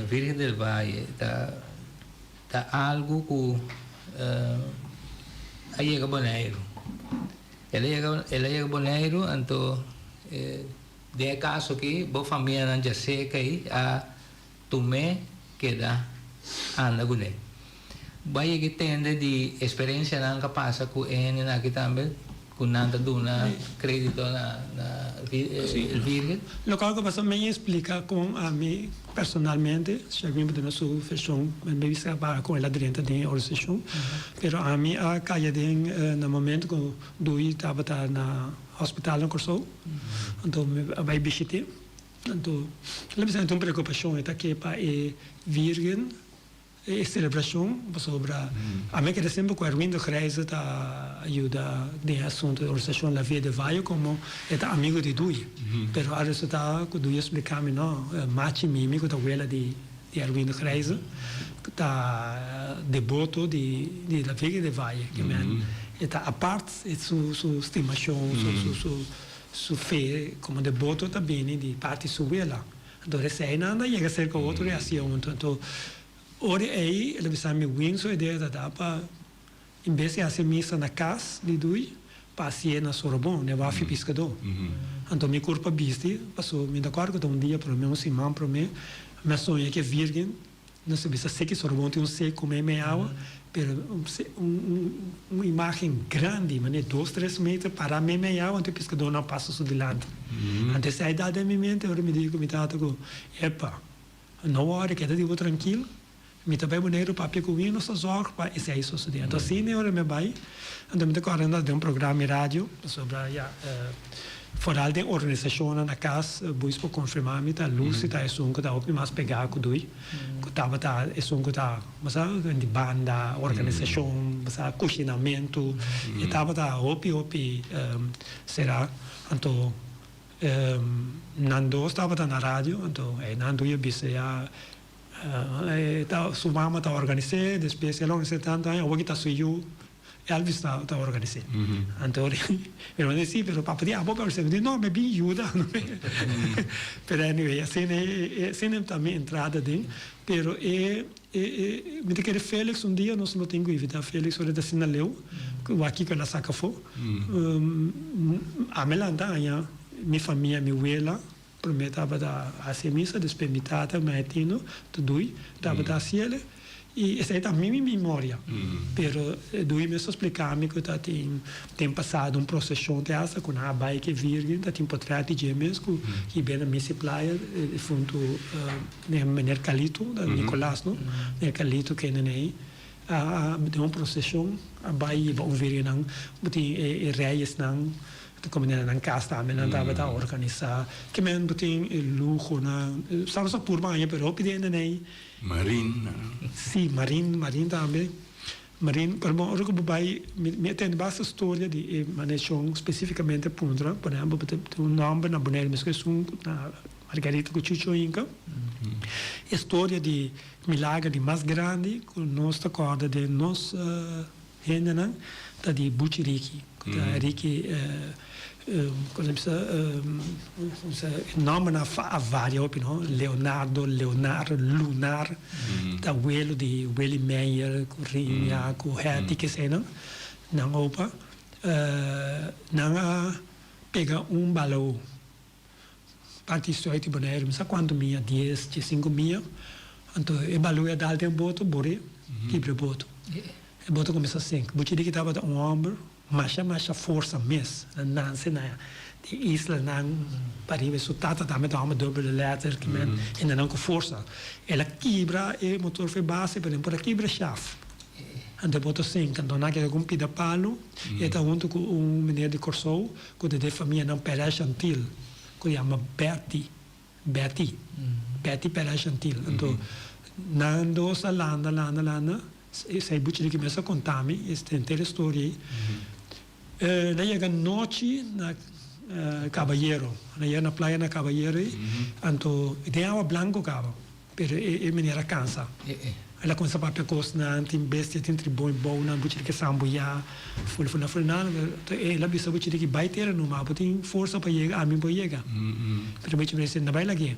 Virgen del Valle ta ta algu ku a yega Boneiru. El a yega el a yega Boneiru anto den e kaso aki bo famianan dja seka ei a Tum'é keda anda kuné. Bo a yega e tende di eksperensianan ku a pasa ku e hendenan aki tambe ku nan ta duna kredito na el Virgen? Lokual ku pasa mi a splika kon ami personalmente, Sherwin por duna su vershon, mi a bisa para kon el a drenta den e organisashon, pero ami a kaya den na momento ku Dui tabata na hospital na Kòrsou, anto mi a bai bishit'é. Anto, lo mester tin un preokupashon e ta ke pa e Virgen, e selebrashon, pasobra ami a kere semper ku Erwin de Grijze ta yuda den e asuntu di organisashon La Via de Vayo komo e ta amigu di Dui. Pero a resulta ku Dui a splika mi no, Machi Mimi ku ta wela di Erwin de Grijze ta deboto di La Virgen de Vaye, ke men e ta apart su stimashon, su. Su fe como deboto ta bini di parti su wela. Anto esei nan a yega cerca otro y hacia hunto. Anto ora ei el a bisa mi win su idea ta da pa en bes di haci misa na cas di Dui pa hacié na Sorobon, na e waffi piscadó. Anto mi curpa bisti paso mi ta acorda cu ta un dia prome, un siman prome, mi a soña cu e Virgen. Nos ta bisa seki Sorobon tin un sek ku mei awa, pero un un imagen grandi, manera dos tres meter pará mei mei awa, anto e piskadónan a pasa su dilanti. Anto esei da den mi mente ora mi di ku mi tata ku, Epa, no wòri, keda di bo trankil, mi ta bai Boneiru papia ku wi, nos ta zòrg pa esei sosodé. Anto asina e ora mi a bai, anto mi ta kòrda nos den un programa di radio, pasobra ya, Foral den organisashonnan na kas, Buis por konfirmá mi ta Lucy ta esun ku ta hopi mas pegá ku Dui, ku tabata esun ku ta bo sa di banda, organisashon, bo sa kushinamentu, e tabata hopi hopi será. Anto nan dos tabata na radio, anto nan Dui a bisa ya ta su mama ta organis'é, despues el a organis'é tantu aña, awor ki ta su yu. Elvis ta ta organis'é. Anto mi hermano di si, pero papa di abo pa organis'é. Mi di no, mi bin yuda. Pero anyway, asina e asina ta mi entrada den. Pero e e e mi ta kere Felix un dia nos lo tin ku invitá Felix ora e ta asina leu ku wak kiko el a saka afó. Ami lanta aña mi famia, mi wela promé tabata hasi e misa, despues mi tata, mi aitino, ta dui, tabata hasiel. I esei ta mi memoria. Pero Dui mes a splica mi cu ta tin den pasado un procesion te hasta cu nan a bay cu e Virgen, ta tin potret di dje mes cu ki bena misa e playa difunto meneer Calito, Nicolas no, meneer Calito kende nei a den un procesion a bay hiba un Virgennan, bo tin e reyesnan ta come na nan cas tambe nan tabata organisa, kimen bo tin e luhonan, sa nos a purba aña pero hopi den nei. Marin. Sí, Marin, Marin tambe. Marin, pero bon, ora ku bo bai, mi mi a tende basta storia di e maneshon spesífikamente puntra, por ehèmpel, bo tin un nòmber na Boneiru meskos esun ku na Margarita ku Chucho Inca. E storia di milager di mas grandi ku nos ta kòrda den nos Hendenan ta di Buchi Riki, ku ta Riki, kon ta bisa, e nòmbernan a varia hopi no, Leonardo, Leonar, Lunar, ta welo di Willy Meyer ku Rinia ku Hetty keseinan, nan opa, nan a pega un balou. Parti zuid di Boneiru, mi sa kuantu mia, dies, diesinku mia. Anto e balui a dal den boto, bore, kibra e boto. E boto kuminsá sink. Buchi di ki tabata un hòmber masha masha forsa mes. El a nanse na di islanan pariba. Su tata tambe ta hòmber dubbele letter, ki men hendenan ku forsa. El a kibra e motor for e base, pero e no por a kibra e shaf. Anto e boto sink. Anto nan a keda ku un pida palu. E ta huntu ku un meneer di Kòrsou. Ku ta den famianan Perez Gentil, ku yama Betty, Betty, Betty Perez Gentil. Anto nan dos a landa, landa, landa, esei buchi di ki mes a konta mi este henter e storia ei. Nan yega nochi na Caballero, nan yega na playa na Caballero ei, anto den awa blanco kaba. Pero e meneer a cansa. El a cuminsa papia cosnan, tin bestia, tin tribon y bounan, buchi di ke sambuya, ful ful ful nan. El a bisa buchi di ki bay tera numa, abo tin forsa pa yega, ami por yega. Pero buchi di si, na bay lag'é.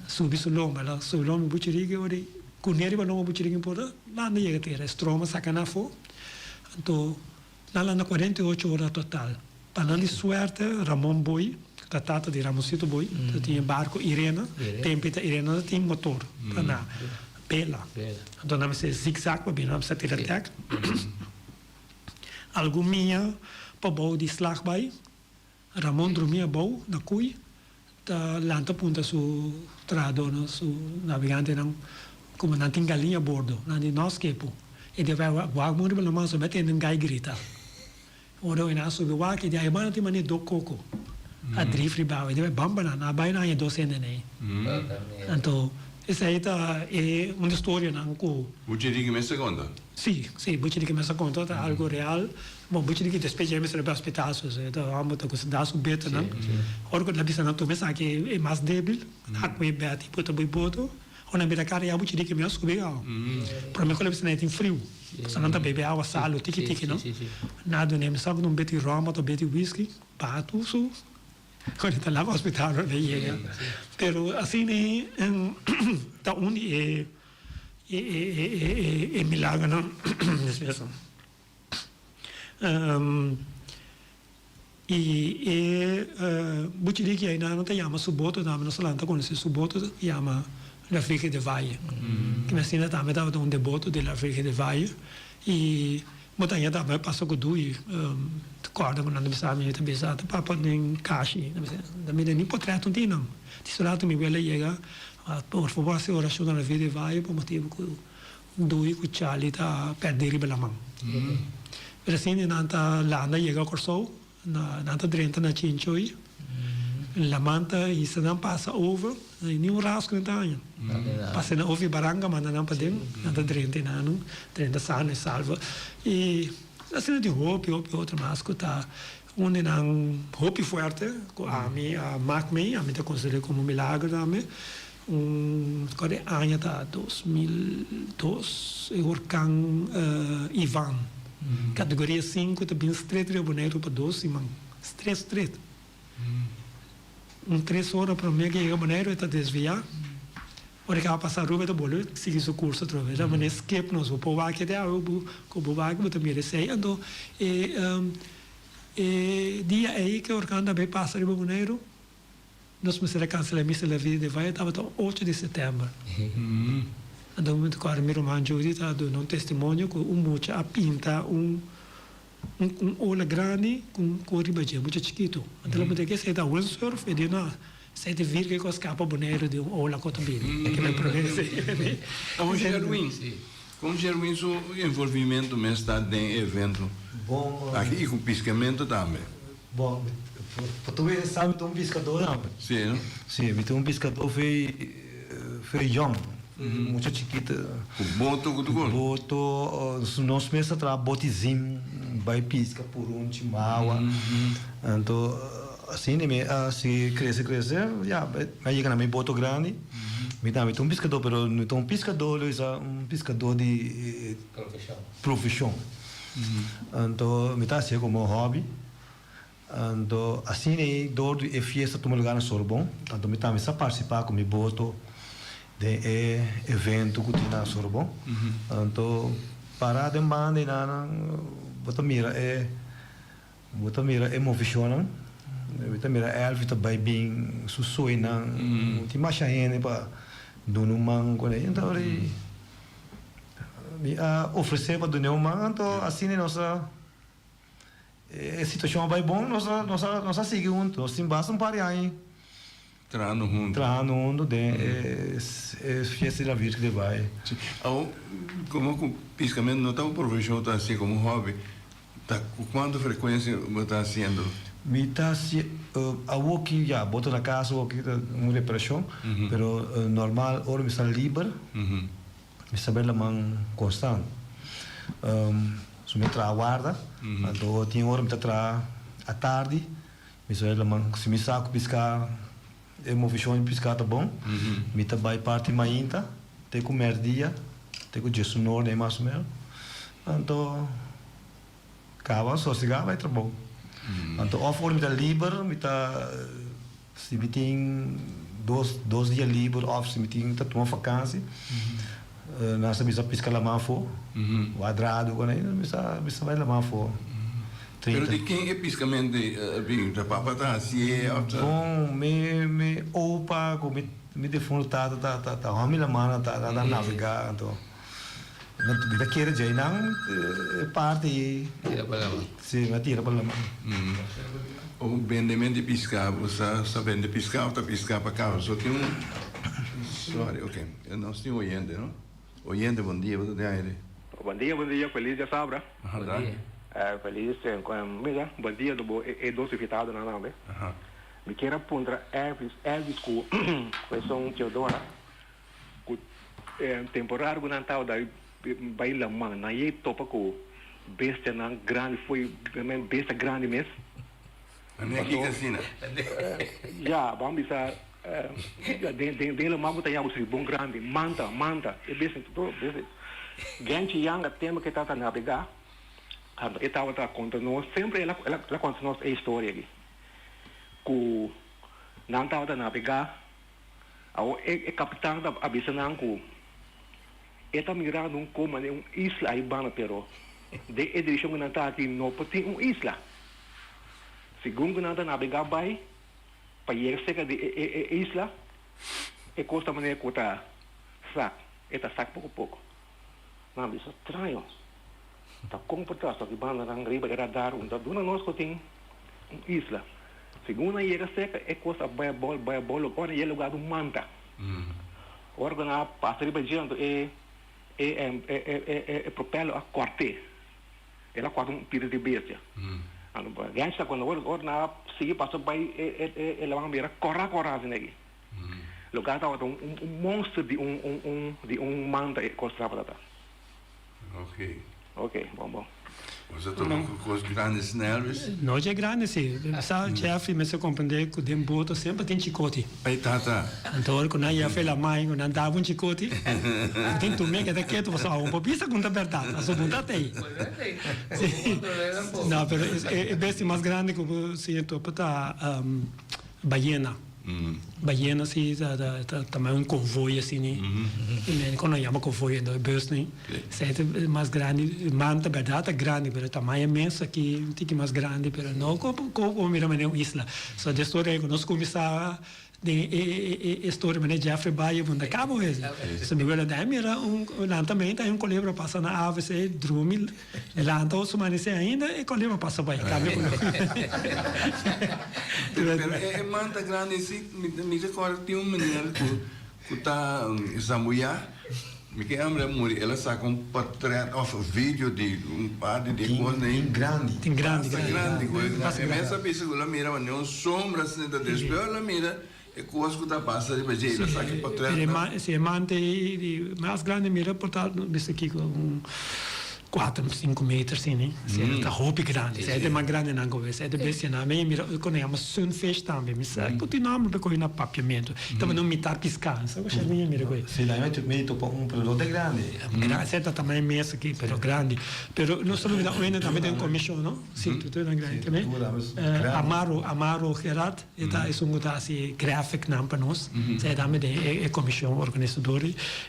Subi su lomba, el a subi lomba buchi di ki ora cune riba lomba buchi di ki por landa yega tera. E stroom a saca nan afo. Anto Nan landa 48 ora total. Pa nan di suerte Ramon Boy, ku ta tata di Ramonsito Boy, ta tin e barko Irena, tempu ta Irena ta tin motor, ta na bela. Anto nan mester zigzag pa bini, nan mester tira dèk. Algun mia pa bou di slag bai. Ramon drumi abou na koe ta lanta punta su trahadornan, su navegantenan como nan tin galiña a bordo. Nan di, Nos kepu. E di, Wak bon riba laman so mi a tende un gai grita. Ora nan a subi wak e di, Ayabanda nan tin manera do koko a drif riba awa. E di, Ban pa nan. Nan a bai nan haña dos hende nei. Anto esei ta e un di storianan ku. Buchi Riki mester konta? Si, si, Buchi Riki mester konta. Ta algo real. Bon, buchi di ki despues dje mester a bai hospital so e ta homber ta gusta da su betonan. Ora ku el a bisa nan tuma esaki e mas debil, a kue bèt i puta bui boto. Ora nan bira kara ya buchi di ki mi a subi gau. Prome ku el a bisa nan e tin friu, pasobra nan ta bebe awa salu tiki tiki no. Nan a dun'é mi sa ku ta un beti rom òf beti whisky, baha tur su ora e ta laba hospital ora el a yega. Pero asina ta un di e e milagernan. I e buchi di ki ainan ta yama su boto tambe, nos a lanta konosé su boto yama La Virgen de Valle. Ki asina tambe tabata un deboto di La Virgen de Valle. I bo ta haña tambe pasa ku Dui ta kòrda ku nan ta bisa mi ta bisa ta papa den kashi ta bisa ta mira ni potrèt no tin nan. Di su rato mi wela yega por fabor hasi orashon na La Virgen de Valle pa motibu ku Dui ku Charlie ta pèrdí riba laman. Pero asina nan ta landa yega Kòrsou, nan ta drenta na Chinchoi. Laman ta hisa nan pasa over, niun rasku nan ta haña. Pasa nan over e baranka manda nan paden, nan ta drenta einan, drenta sano i salvo. I asina tin hopi hopi otro mas ku ta un di nan hopi fuerte ku ami a mak mi, ami ta konsider'é komo milager tambe. Un kòrda e aña ta 2002 e horkan Ivan kategoria sinku ta bin stret riba Boneiru pa dos siman stret stret un tres ora prome ke yega Boneiru e ta desviá ora e kaba pasa Aruba e ta bolbe sigui su kurso atrobe ta manera skip nos bo por wak te awe bo ku bo wak bo ta mira esei anto e e dia ei ke horkan ta bay pasa riba Boneiru. Nos mester a cancela e misa La Vida de Valle tabata ocho di september. Anto mi ta kòrda mi ruman Judy ta duna un testimonio ku un mucha a pinta un un ola grandi ku un kos riba dje, mucha chikitu. Anto el a puntra ke esei ta windsurf? E di no, esei ta virgen ku a skapa Boneiru di un ola ku ta bini. E kende promé esei. Awor Sherwin, kon Sherwin su envolvimento mes ta den e evento aki i ku piskamentu tambe? Bon, pa tur hende sa mi ta un piskadó tambe. Sí, no? Sí, mi ta un piskadó fe fe yòn, mucha chikito. Ku boto ku tur kos? Ku boto, nos mes ta traha boti zim, bai piska purunchi, mawa. Anto asina mi a sigui krese krese, ya, mi a yega na mi boto grandi. Mi tambe ta un piskadó, pero no ta un piskadó, lo bisa un piskadó di. Profeshon. Profeshon. Anto mi ta hasié komo hòbi. Anto asina ei dor di e fiesta tuma lugá na Sorbon, anto mi tambe sa partisipá ku mi boto den e evento ku tin na Sorbon. Anto pará den banda einanan bo ta mira e bo ta mira e movishonnan, bo ta mira Elvi ta bai bin su soinan, tin masha hende pa duna un man kuné. Anto ora ei Mi a ofresé pa dun'é un man, anto asina nos a, e situashon a bai bon, nos a, nos a, nos a sigui huntu. Nos tin basta un par di aña Trahando huntu. Trahando huntu den e e Fiesta di la Virgen del Valle. Si. Awor, komo ku piskamentu no ta un profeshon, ta hasié komo hòbi, Ta cu cuanto frecuencia bo ta haciendo? Mi ta haci awoki, ya, bo ta na cas awoki ta un reparacion, pero normal ora mi sta liber, mi sta bay laman constant. So mi traha warda, anto tin ora mi ta traha atardi, mi sta bay laman, si mi sa cu pisca, e movecion di pisca ta bon, mi ta bay parti mainta te cu merdia, te cu diesunor den mas o menos. Anto kaba sosegá bai trabou. Anto òf ora mi ta liber mi ta si mi tin dos dos dia liber òf si mi tin ta tuma fakansi nan sa bisa piska laman afó wadrado ku nan mi sa mi sa bai laman afó. Pero di ken e piskamentu a bin? Ta papa ta hasié òf ta. Bon mi mi opa ku mi mi defunto tata ta ta ta hòmi laman ta ta navegá anto. Mi ta kere djei nan e parti ei. Tira pa laman. Si, mi a tira pa laman. O bendement di piská, bo sa sa bende piská of ta piská pa kaba? So tin un Sorry, ok. Nos tin oyente, no? Oyente, bon dia, bo ta den aire. Bon dia, bon dia, felis diasabra. Aha, Bon dia. Felis, mira, bon dia bo e dos invitadonan tambe. Mi kier a puntra Elvis, Elvis ku Eson Teodora. Ku temporada ku nan tabata bai laman, nan yei topa ku bestianan grandi, foi bestia grandi mes. Manera ki asina? Ya, ban bisa den laman ku ta yagu siribon grandi, manta, manta, e bestia, bestia. Genchi Yanga tempu ku e tabata nabegá, e tabata konta nos, semper el a konta nos e historia aki, ku nan tabata nabegá. Awor e kapitan ta a bisa nan ku e ta mirando un koma den un isla ai banda, pero den e direkshon ku nan ta aki no por tin un isla. Segun ku nan ta nabegá bai pa yega serka di e isla, e kos ta manera ku ta sak, e ta sak poko poko. Nan a bisa, Straño, ta kon por ta esaki banda nan riba e radar un ta duna nos ku tin un isla. Segun nan yega serka e kos a bai abou, bai abou, loke ora nan yega lugar di un manta. Ora ku nan a pasa riba dje anto e e e propelo a kòrt'é. El a kòrta un pida di bestia. Anto Genchi ta konta ora nan a sigui pasa bai e e e laman bira kòrá kòrá asina aki. Loke tabata un un monster di un un un di un manta e kos tabata ta. Ok. Ok, bon bon. Bo sa toca cu cos grandi Snelvis? No dje grandi si. Sa Jeffrey mester comprende cu den boto semper tin chicoti. Ay tata. Anto ora cu nan Jeffrey la mai cu nan daba un chicoti, cu tin tumé keda ketu pasobra awor bo bisa cu ta berdad, pasobra bo ta tei. Si. No, pero e bestia mas grandi cu bo siña topa ta bayena. Bayena si ta ta ta un konvoy asina i kon nan yama konvoy endo e bus ni esei ta mas grandi manta bèrdat ta grandi pero tamaño mes aki un tiki mas grandi pero no komo komo mira manera un isla so des ora ku nos kuminsá. Den e e storia manera Jeffrey Baye bo ta cabo wes. So mi wela dai mira un lantamento hay un colebra pasa na avc drumi lanta otro amanece ainda e colebra pasa bay cambia color. Pero e manta grandi si mi recorda tin un meneer cu ta zambuya mi ke hambre a muri el a saca un portret of video di un parti di e cos Tin grandi. Tin grandi Basta grandi cu e mes a bisa cu el a mira manera un sombra asina ta despues el a mira e cos cu ta pasa riba dje el a saca e portret nan. Si e manta e di mas grandi mira por ta bisa kico un cuatro cinco meter asina si e ta hopi grandi si e ta mas grandi nan cu e ta bestia nan mi mira cu nan yama sunfish tambe mi sa cu tin nomber pa coge na papiamento tabata un mitad pisca mi sa cu mi mira cu e. Si nan mi topa un pero no ta grandi. Grandi si e ta tamaño mes aki pero grandi. Pero nos ta lubida oenda tambe den comision no? Si, tur nan grandi tambe. Amaro, Amaro Gerard, e ta esun cu ta haci graphic nan pa nos. E tambe den e comision organisador.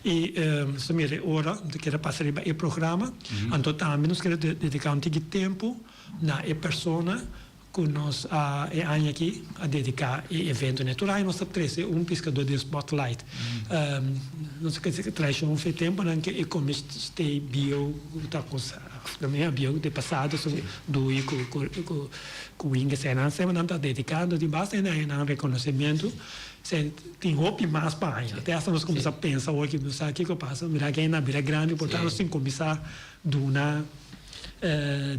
Y nos ta mira e ora, nos ta kere pasa riba e programa. Anto tambe nos kere dedica un tiki tempo na e persona Ku nos a e aña aki a dediká e evento ne. Tur aña nos ta trese un piskadó den spotlight. Nos ta kere traishon fe temponan ke e kome stay bieu ku ta kos bieu di pasado su dui ku ku winge esei nan semper nan ta dedikando tin basta hende haña nan rekonosementu se tin hopi mas pa haña te asta nos kuminsá pensa awor ki nos sa kiko pasa mira ke hende a bira grandi por tanto nos tin kuminsá duna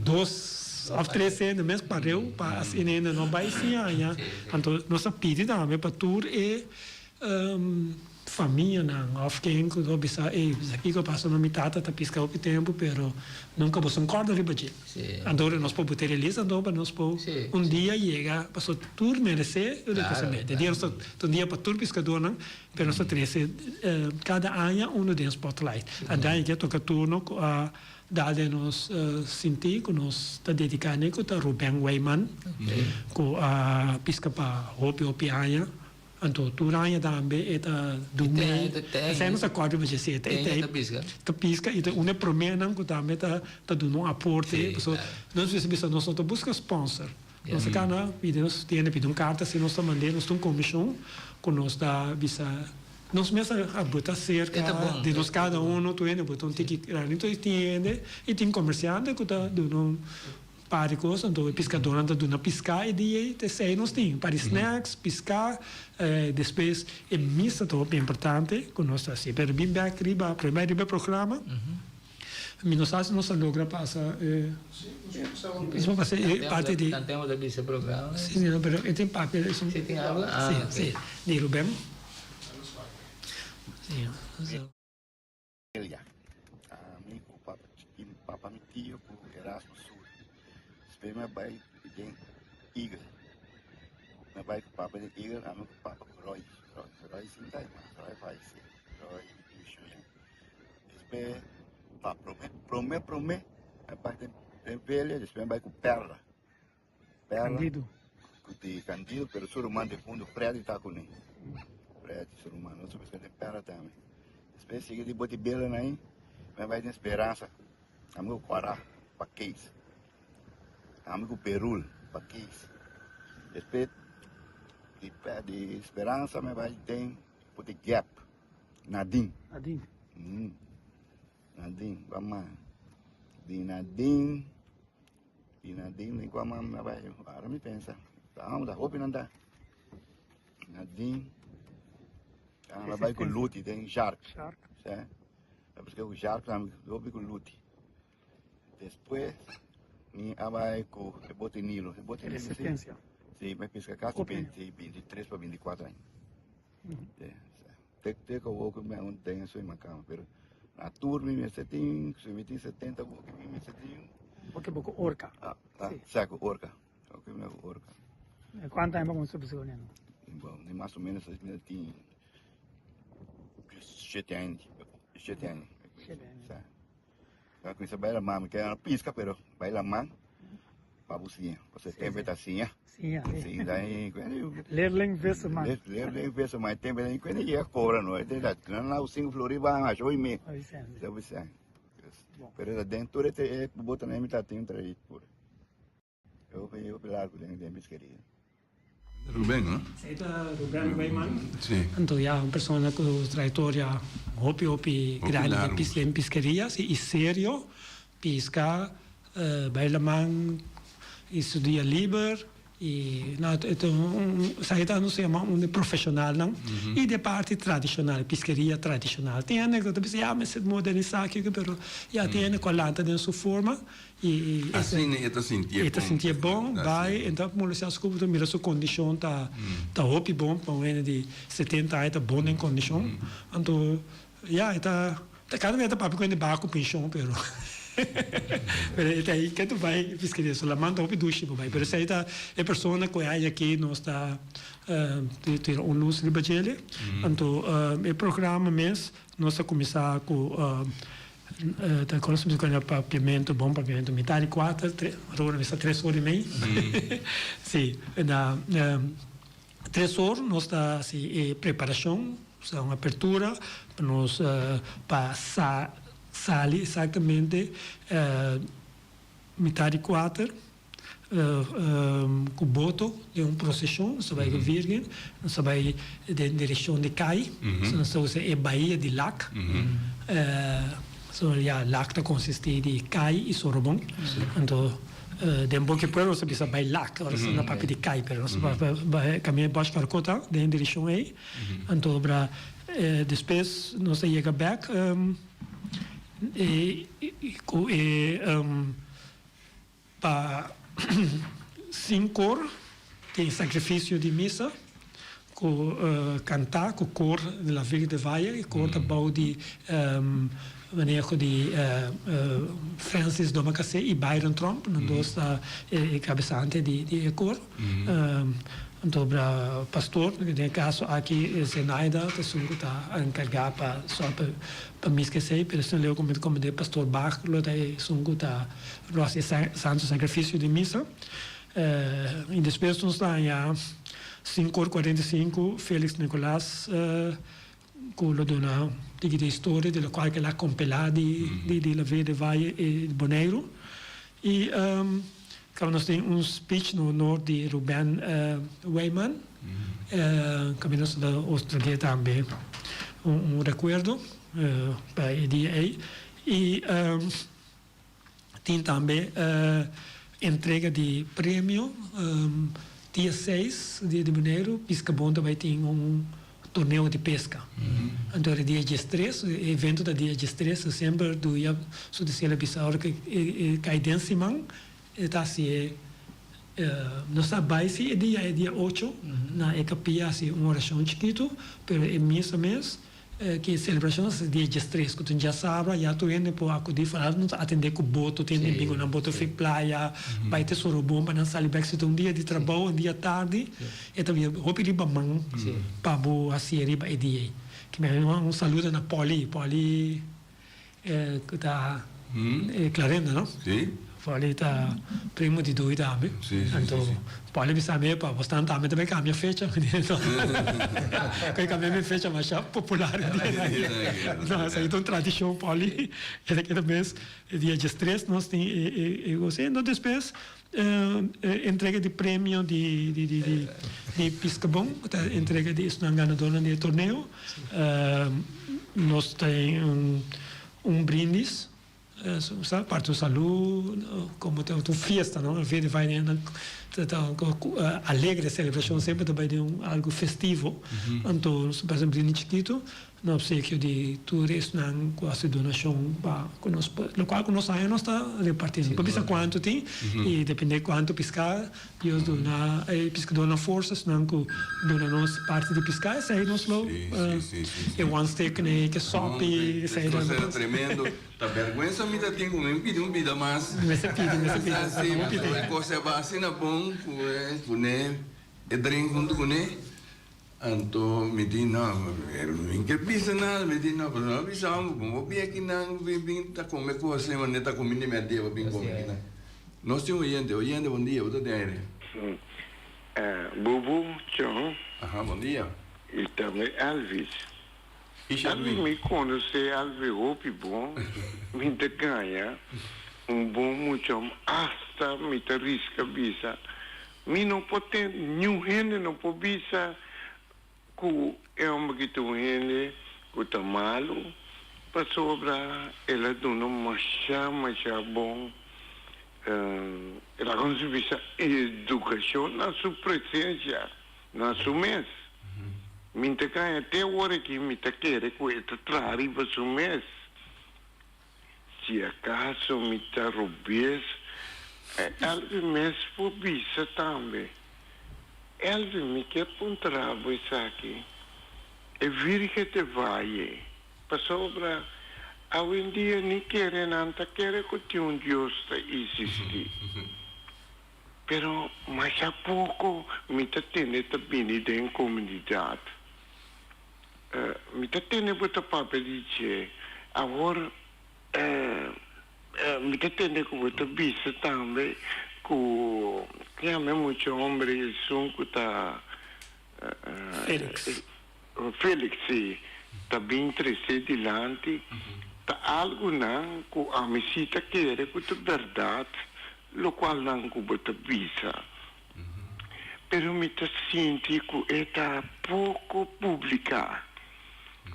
dos of tres hende mes pareu pa asina hende no bai sin haña. Anto nos a pidi tambe pa tur e famianan of ken ku lo bisa ey sa kiko pasa no mi tata ta piska hopi tempu pero nunka boso no kòrda riba dje. Anto ora nos por bute release anto pa nos por un dia yega pasobra tur meresé e rekonosementu. E dia nos ta un dia pa tur piskadónan pero nos ta trese kada aña unu den spotlight. Anto aña ke a toka turno ku a Dal den nos sinti ku nos ta dediká n'e ku ta Ruben Weyman ku a piska pa hopi hopi aña. Anto tur aña tambe e ta dun'é. Esei nos ta kòrda riba dje si e ta piska i ta un e proménan ku tambe ta duna un aporte. Pasobra nos mester bisa nos no ta buska sponsor. Nos ta kana pidi nos tienda pidi un karta si nos ta mand'é nos ta un komishon ku nos ta bisa. Nos mes a bota cerca di nos cada uno tur hende bota un tiki granito y tin hende y tin comerciante cu ta duna un par di cos anto e piscadornan ta duna pisca e dia ey ta esey nos tin un par di snacks pisca despues e misa ta hopi importante cu nos ta haci pero bin bek riba prome riba e programa mi no sa si nos a logra pasa e e parti di pero e tin papia si di Ruben. Elia, ami ku papa chikin, papa mi tio ku Erasmo Sur. Despues mi a bai den Eagle. Mi a bai ku papa den Eagle, ami ku papa ku Roy. Roy, Roy sin ta mas, Roy fallecí. Roy Michouyan. Despues, pa prome, prome, prome, mi a bai den, den Velia, despues mi a bai ku Perla. Candido. Ku di Candido, pero su ruman defunto Freddy ta kuné. Freddy, su ruman, nos a buska den pera tambe. Despues sigui di boti bela na ahí, mi a bai den Speransa. Ami ku Kwará pa Kees. Ami ku Perul pa Kees. Despues di di Speransa mi a bai den boti Gap, Nadine. Nadine. Nadine, wak Di Nadine. I na din den kua mami a bai ora mi pensa ta amo ta hopi nan ta na din a bai ku luti den shark si a buska ku shark tambe hopi ku luti despues mi a bai ku e bote nilo e bote nilo si si mi a piska kasi binti binti tres pa binti kuatro aña Te te ku awor ku mi aun ten esun na kama pero na tur mi mester tin si mi tin setenta boki mi mester tin. Boki bo ku orka. Ah ah sa ku orka oke mi ku orka. Kuantu aña bo kuminsá bisa ku neno? Bon di mas o menos mi tin shete aña shete aña. Shete aña. Sa. Mi a kuminsá bai laman mi kere piska pero bai laman pa bo siña pasobra e tempu e ta siña. Siña, si. Si, da e Leerling visserman. Leerling visserman, e tempu e kuende yega kobra no, e ta nan lau sinku flori ban asha oi me. Oi sende. Sa bisa. Pero ta den tur e bota na mi ta tin un trayecto pur. E hopi largu den den piskeria. Ruben, no? Esei ta Ruben Weyman. Sí. Anto ya un persona ku trayektoria hopi hopi grandi den pis den piskeria si i serio piska bai laman i su dia liber i no e ta un esaki ta nos yama un di profeshonalnan i di e parti tradishonal piskeria tradishonal. Tin hende ku ta bisa ya mester modernisá kiko pero ya tin hende ku a lanta den su forma I Asina e ta sintié bon. E ta sintié bon, bai, e ta molestiá su kurpu, ta mira su kondishon ta ta hopi bon pa un hende di setenta aña ta bon den kondishon. Anto, ya, e ta, ta kada bes e ta papia ku hende baha ku penshon, pero pero e ta ei ke ta bai piskeria. So laman ta hopi dushi pa bai, pero esei ta e persona ku e aña aki nos ta tira un lus riba djele. Anto, e programa mes nos a kuminsá ku. Ta konos mi kono papiamentu, bon papiamentu, mitad di kuater, tre, ora mi sa tres or i mei. Si, na tres or nos ta hasi e preparashon, sa un apertura pa nos pa sa sali exactamente mitad di kuater. Ku boto den un proseshon, nos ta bai ku Virgen, nos ta bai den direkshon di Kai, nos ta usa e bahia di Lac. So ya Lac ta konsistí di Kai i Sorobon. Anto den boki pueblo nos ta bisa bai Lac, ora nos ta papia di Kai, pero nos ta bai kaminda Bosch Karkota den e direkshon ei. Anto obra despues nos ta yega bèk ku e. Pa sinkor tin sakrifisio di misa ku kantá ku kor di La Virgen del Valle. E kor ta bou di maneho di Francis Domacassé i Byron Tromp. Nan dos ta e kabesante di e kor. Anto bra pastor, den e kaso aki Zenaida ta esun ku ta enkargá pa sòl pa miska esei, pero esun leu ku mi ta komprendé pastor Bach lo ta esun ku ta lo hasi e santo sakrifisio di misa. I despues nos ta haña sinku or 45 Felix Nicolaas ku lo duna tiki di historia di lokual ku el a kompilá di di La Verde Valle i Boneiru. I kaba nos tin un speech na honor di Ruben Wijman. Kaba nos ta otorg'é tambe un rekuerdo pa e dia ei. I Tin tambe entrega di premio dia seis dia di Boneiru Piskabon ta bai tin un torneo di peska. Anto e dia diestres e evento ta dia diestres semper Duya su disela bisa ora ku e kai den siman e ta hasi e nos ta bai si e dia e dia ocho na e kapia hasi un orashon chikitu pero e misa mes Ki selebrashon ta dia diestres ku ta un djasabra ya tur hende por akudí foral no ta atendé ku boto tin hende bin ku nan boto fi playa bai te Sorobon pa nan sali bèk si ta un dia di trabou un dia tardi e ta bira hopi riba man pa bo hasié riba e dia ei. Ki mi un saludo na Polly Polly Ku ta Clarenda no? Si. Polly ta primo di Dui tambe. Si, si, Anto si. Polly bisa mi, epa, bos tan tambe ta bay cambia fecha. Cu e cambia mi fecha masha popular e dia nan. No, esaki ta un tradicion Polly. E ta keda mes e dia diestres nos tin e goce. Enton despues entrega di premio di di Piscabon, cu ta entrega di esnan ganadornan di e torneo. Nos tin un brindis, sa, parti un salu, como ta un fiesta, no? Verde Valle ta un alegre celebracion, semper ta bay den un algo festivo. Anto nos ta pasa un brindis chikito na obsekio di tur esnan cu haci donacion pa cu nos por, locual cu nos aña nos ta repartiendo. No por bisa cuanto tin y depende cuanto pisca Dios duna e piskadónan forsa, esnan ku duna nos parti di piská, esei nos lo e one stick ne ke sòpi, esei Esei ta tremendo. Ta bèrgwensa mi ta tin ku mi pidi un bida mas. Mester pidi, mester pidi. Si, pasobra e kos a bai asina bon ku e kuné e drink huntu kuné. Anto mi di no, mi no ke bisa nada, mi di no, pasobra no a bisa bo, bo bin akinan, bin bin ta kome kos asina, manera ta kuminda mi a deba bin kome akinan. Nos tin oyente, oyente bon dia, bo ta den aire. Bubu, John. Aha, bon dia. I tambe Elvis. I Sherwin. Elvis mi konosé Elvis hopi bon, mi ta gaña un bon mucha, hasta mi ta riska bisa. Mi no por ten, niun hende no por bisa ku e hòmber ki ta un hende ku ta malu, pasobra el a duna masha masha bon, el a konsiguí bisa edukashon na su presensia, na su mes. Mi ta kaña te awor aki mi ta kere ku e ta traha riba su mes. Si acaso mi ta robes, Elvi mes por bisa tambe. Elvi, mi kier puntra bo esaki, e Virgen de Valle, pasobra awendia ni kere nan ta kere cu tin un Dios ta existi. Pero masha poco mi ta tende ta bini den comunidad. Mi ta tende bo ta papia di dje. Awor mi ta tende ku bo ta bisa tambe ku yama e mucha homber esun ku ta Felix. Felix, si, ta bin trese dilanti. Ta algu nan ku ami si ta kere ku ta bèrdat lokual nan ku bo ta bisa. Pero mi ta sinti ku e ta poko publiká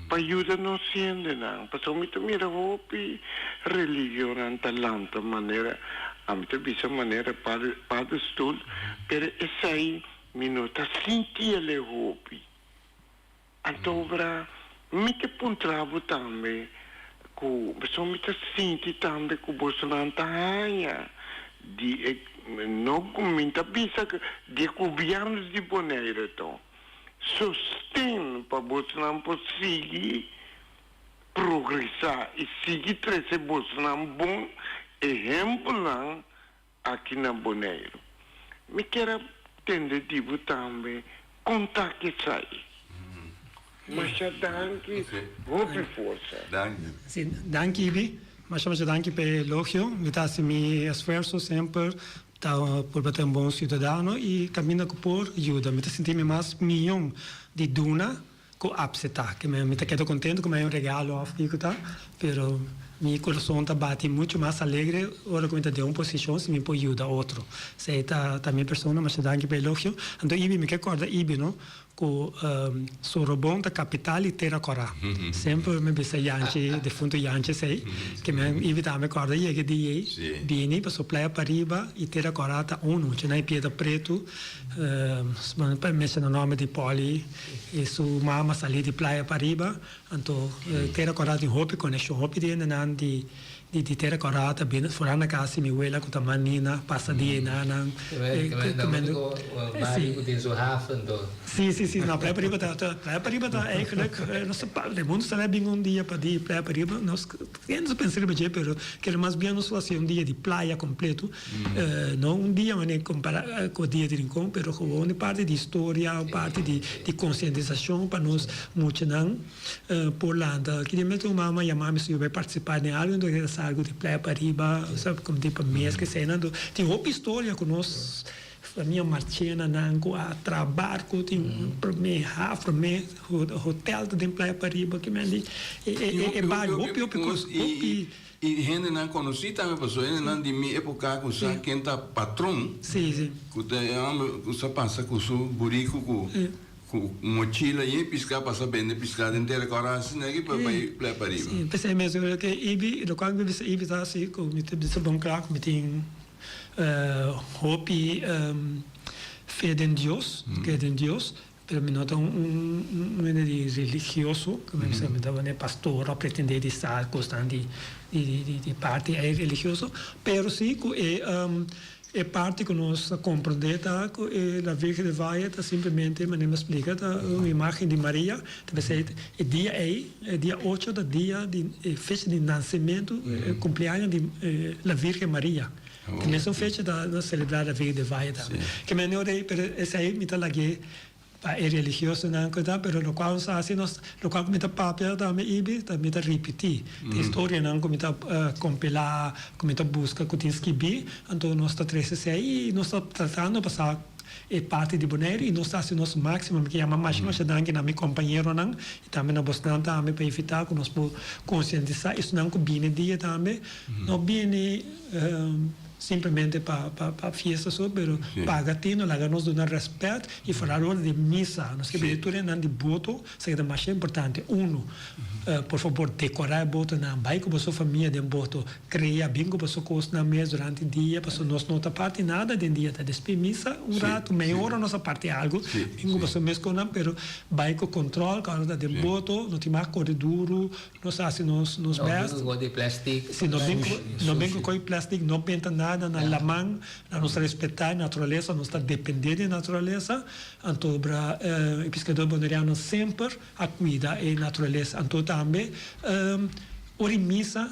pa yuda nos hendenan, pasobra mi ta mira hopi religionnan ta lanta manera, ami ta bisa manera padestul, pero esei mi no ta sinti el e hopi. Antobra mi ke puntra bo tambe ku pasobra mi ta sinti tambe ku bosonan ta haña di e no mi ta bisa di e gobièrnu di Bonaire to sosten pa bosonan por sigui progresá i sigui trese bosonan bon ehèmpelnan aki na Boneiru. Mi kier a tende di bo tambe kon ta kesai. Masha danki, hopi forsa. Danki. Si, danki Ibi. Masha masha danki pa e elogio. Mi ta hasi mi esfuerso semper ta purba ta un bon ciudadano y caminda cu por yuda. Mi ta sinti mi mas miyon di duna Ku apseptá. Ke mi ta keda kontentu ku mi hay un regalo òf kiko ta, pero mi kurason ta bati muchu mas alegre ora ku mi ta den un posishon si mi por yuda otro. Esei ta ta mi persona. Masha danki pa elogio. Anto Ibi, mi ke kòrda Ibi no, ku Sorobon ta kapital di Tera Kòrá. Semper mi bisa Yanchi, defuntu Yanchi esei, ke mi Ibi tambe kòrda yega e dia ei, bini pasobra Playa Pariba i Tera Kòrá ta unu. Chunai Piedra Pretu, pa menshoná nòmber di Pòli. E su mama sali di Playa Pariba, anto Tera Kòrá tin hopi konekshon, hopi di hendenan di di Tera Kòrá ta bini fora na kas di mi wela ku ta Manina, pasa di enanan. Si, si, si, no, Playa Pariba ta, Playa Pariba ta eigenlijk, nos ta, e mundu ta bin un dia pa di Playa Pariba, nos nos a pensa riba dje, pero kere mas bien nos lo hasi un dia di playa kompleto. No un dia manera compara cu dia di Rincon, pero gewoon e parti di historia, un parti di di concientisacion pa nos muchanan por lanta. Ki dia mes un mama yama mi si yo bay participa den algo, enton e ta algo di Playa Pariba, sa como di pa mes eseinan. Enton tin hopi historia cu nos famia Marchenanan cu a traha barco, tin prome haf, prome hotel ta den Playa Pariba, kimen di e bario hopi hopi cos, hopi. I hendenan konosí tambe pasobra hendenan di mi époka ku sa ken ta patron ku ta e hòmber ku sa pasa ku su buriku ku ku mochila yen piská pasa bende piská den tera kòrá asina aki pa bai playa pariba. Sí, p'esei mes yo ke Ibi, lokual mi bisa Ibi ta hasi ku mi ta bisa bon kla ku mi tin hopi fe den Dios, ke den Dios. Pero mi no ta un un hende di religioso, ku mi bisa mi ta wende pastor o pretende di sa kosnan di di di parti ei religioso, pero si ku e e parti ku nos a komprende ta ku e la Virgen del Valle ta simplemente manera mi a splika ta un imagen di Maria, ta p'esei e dia ei e dia ocho ta dia di e fecha di nansementu e kumpleaño di la Virgen Maria, E mesun fecha ta nos selebrá la Virgen del Valle tambe. Ke mende ora ei, pero esei mi ta lag'é pa e religiosonan ku ta, pero lokual nos ta hasi nos, lokual ku mi ta papia tambe ibi, ta mi ta ripití. E historianan ku mi ta kompilá, ku mi ta buska, ku tin skibí, anto nos ta trese esei i nos ta tratando pa sa e parti di Boneiru i nos ta hasi nos máksimo. Mi ke yama masha masha danki na mi kompañeronan i tambe na bosnan tambe pa invitá ku nos por konsientisá esnan ku bini dia tambe no bini. simplemente pa pa pa fiesta so, pero paga tino, laga nos duna rèspèt i foral ora di misa. Nos ke bini tur hendenan di boto, esaki ta masha importante. Uno, por fabor dekorá e botonan, bai ku boso famia den boto, krea, bin ku boso kosnan mes durante dia, pasobra nos no ta parti nada den dia, ta despues misa un ratu, mei ora nos a parti algu, bin ku boso mes kosnan, pero bai ku kòntròl, ku ora ta den boto, no tin mag kore duru, Nos hasi nos nos best. No bin ku koi di plastic. Si, no bin ku no bin ku koi plastic, no benta nada na laman, na nos respetá e naturalesa, nos ta dependé di e naturalesa, anto bra e piskadó boneriano semper a kuida e naturalesa. Anto tambe ora e misa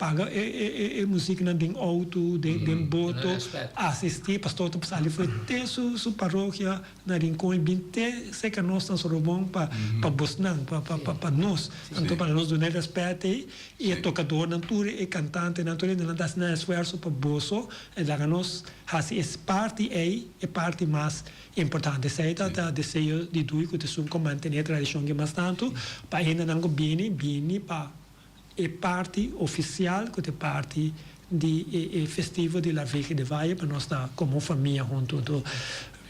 paga e e e musiknan den outo, den den boto, asistí, pastor ta sali for te su su parokia. Na Rincon e bin te serka nos na Sorobon pa pa bosnan, pa pa pa nos. Anto pa nos duna e rèspèt ei i e tokadornan tur e kantantenan tur hende nan ta hasi nan esfuerso pa boso e laga nos hasi e parti ei e parti mas importante. Esei ta ta deseo di Dui ku ta esun ku mantené e tradishon aki mas tantu pa hendenan ku bini bini pa E parti ofisial ku ta e parti di e festivo di La Virgen de Valle pa nos ta komo famia huntu. Anto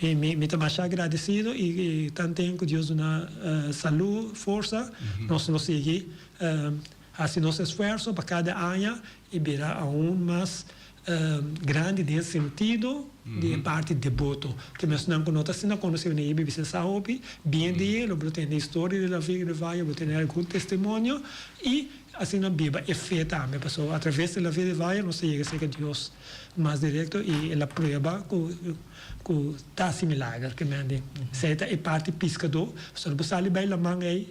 mi mi ta masha agradesido i tanten ku Dios duna salú, forsa, nos lo sigui hasi nos esfuerso pa kada aña e bira aun mas grandi den sentido di e parti deboto. Ke mesnan ku no ta asina konosí wene e bibia sa hopi bien di e, lo bo tende historia di La Virgen del Valle, bo tende algun testimonio i asina biba e fe tambe. Pasobra atraves di La Virgen del Valle nos ta yega serka Dios mas direkto i el a prueba ku ku ta hasi milager. Ke men di esei ta e parti piskadó. Pasobra bo sali bai laman ei.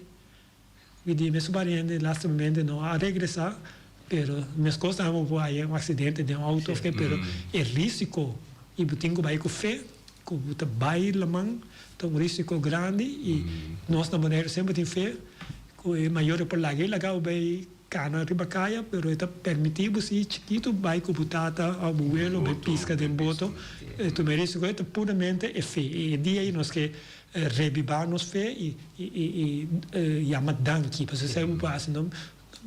Mi di mesun pariente lastimamente no a regresa pero meskos tambe bo por haya un accidente den un auto of ke pero e risico y bo tin cu bay cu fe cu bo ta bay laman ta un risico grandi y nos na Boneiru semper tin fe cu e mayor por laga y laga bo bay cana riba caya pero e ta permiti bo si chikito bay cu bo tata of bo welo bay pisca den boto tuma e risico e ta puramente e fe y e dia ayi nos ke Rebibá nos fe i i yama danki. Pasobra esei bo por hasi no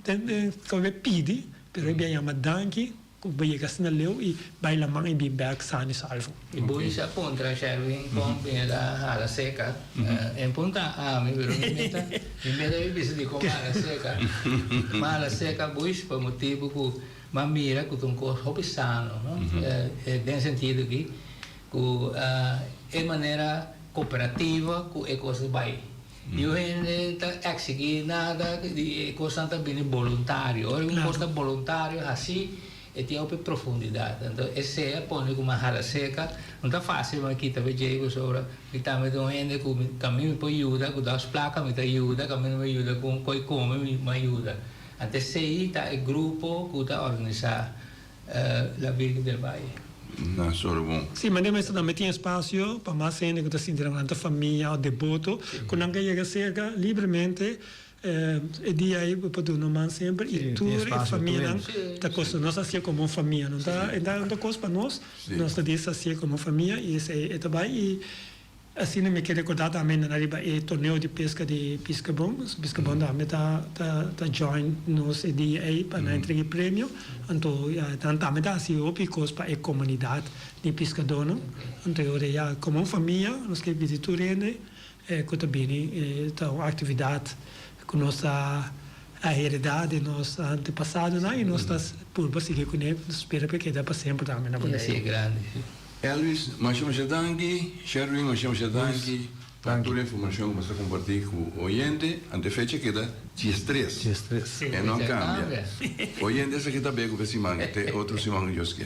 ta bo pidi, pero e bia yama danki ku bo yega asina leu i bai laman i bin bèk sano i salvo. E boys a puntra Sherwin kon bin el a hala seka. E punta ami pero mi meta mi meta mi bisa dikon mi hala seka. Mi hala seka boys pa motibu ku mi a mira ku ta un kos hopi sano no den sentido ki Ku e manera kooperativa ku e kos ta bai. Niun hende ta eksigí nada di e kosnan ta bini boluntario. Ora un kos ta boluntario hasí e tin hopi profundidat. Anto esei a pone ku mi a hala seka. No ta fásil mi a kita pa djei pasobra mi tambe ta un hende ku kaminda mi por yuda ku dos plaka mi ta yuda, kaminda mi yuda ku un koi kome mi a yuda. Anto esei ta e grupo ku ta organisá La Virgen del Valle. Na Sorobon. Sí, manera mester tambe tin espacio pa mas hende cu ta sinti nan ta famia of deboto cu nan ka yega cerca libremente e dia ey bo por duna un man semper y tur e famianan ta cosa nos hacié como un famia no ta e ta cos pa nos nos ta dici hacié como famia y esey e ta bay y Asina mi ke rekordá tambe nan riba e torneo di peska di Piskabon. Piskabon tambe ta ta join nos e dia ei pa nan entrega e premio. Anto ya nan tambe ta hasi hopi kos pa e komunidat di piskadónan. Anto e ora ya komo un famia nos ke pidi tur hende ku ta bini ta un aktividat ku nos ta a heredá di nos antepasadonan i nos ta purba sigui kuné. Nos spera pa e keda pa semper tambe na Boneiru. Elvis, masha masha danki. Sherwin, masha masha danki pa tur e informashon ku bo sa kompartí ku oyente. Ante fecha keda diestres. Diestres. E no a kambia. Oyente, esaki ta be ku e siman. Te otro siman ku Dios ke.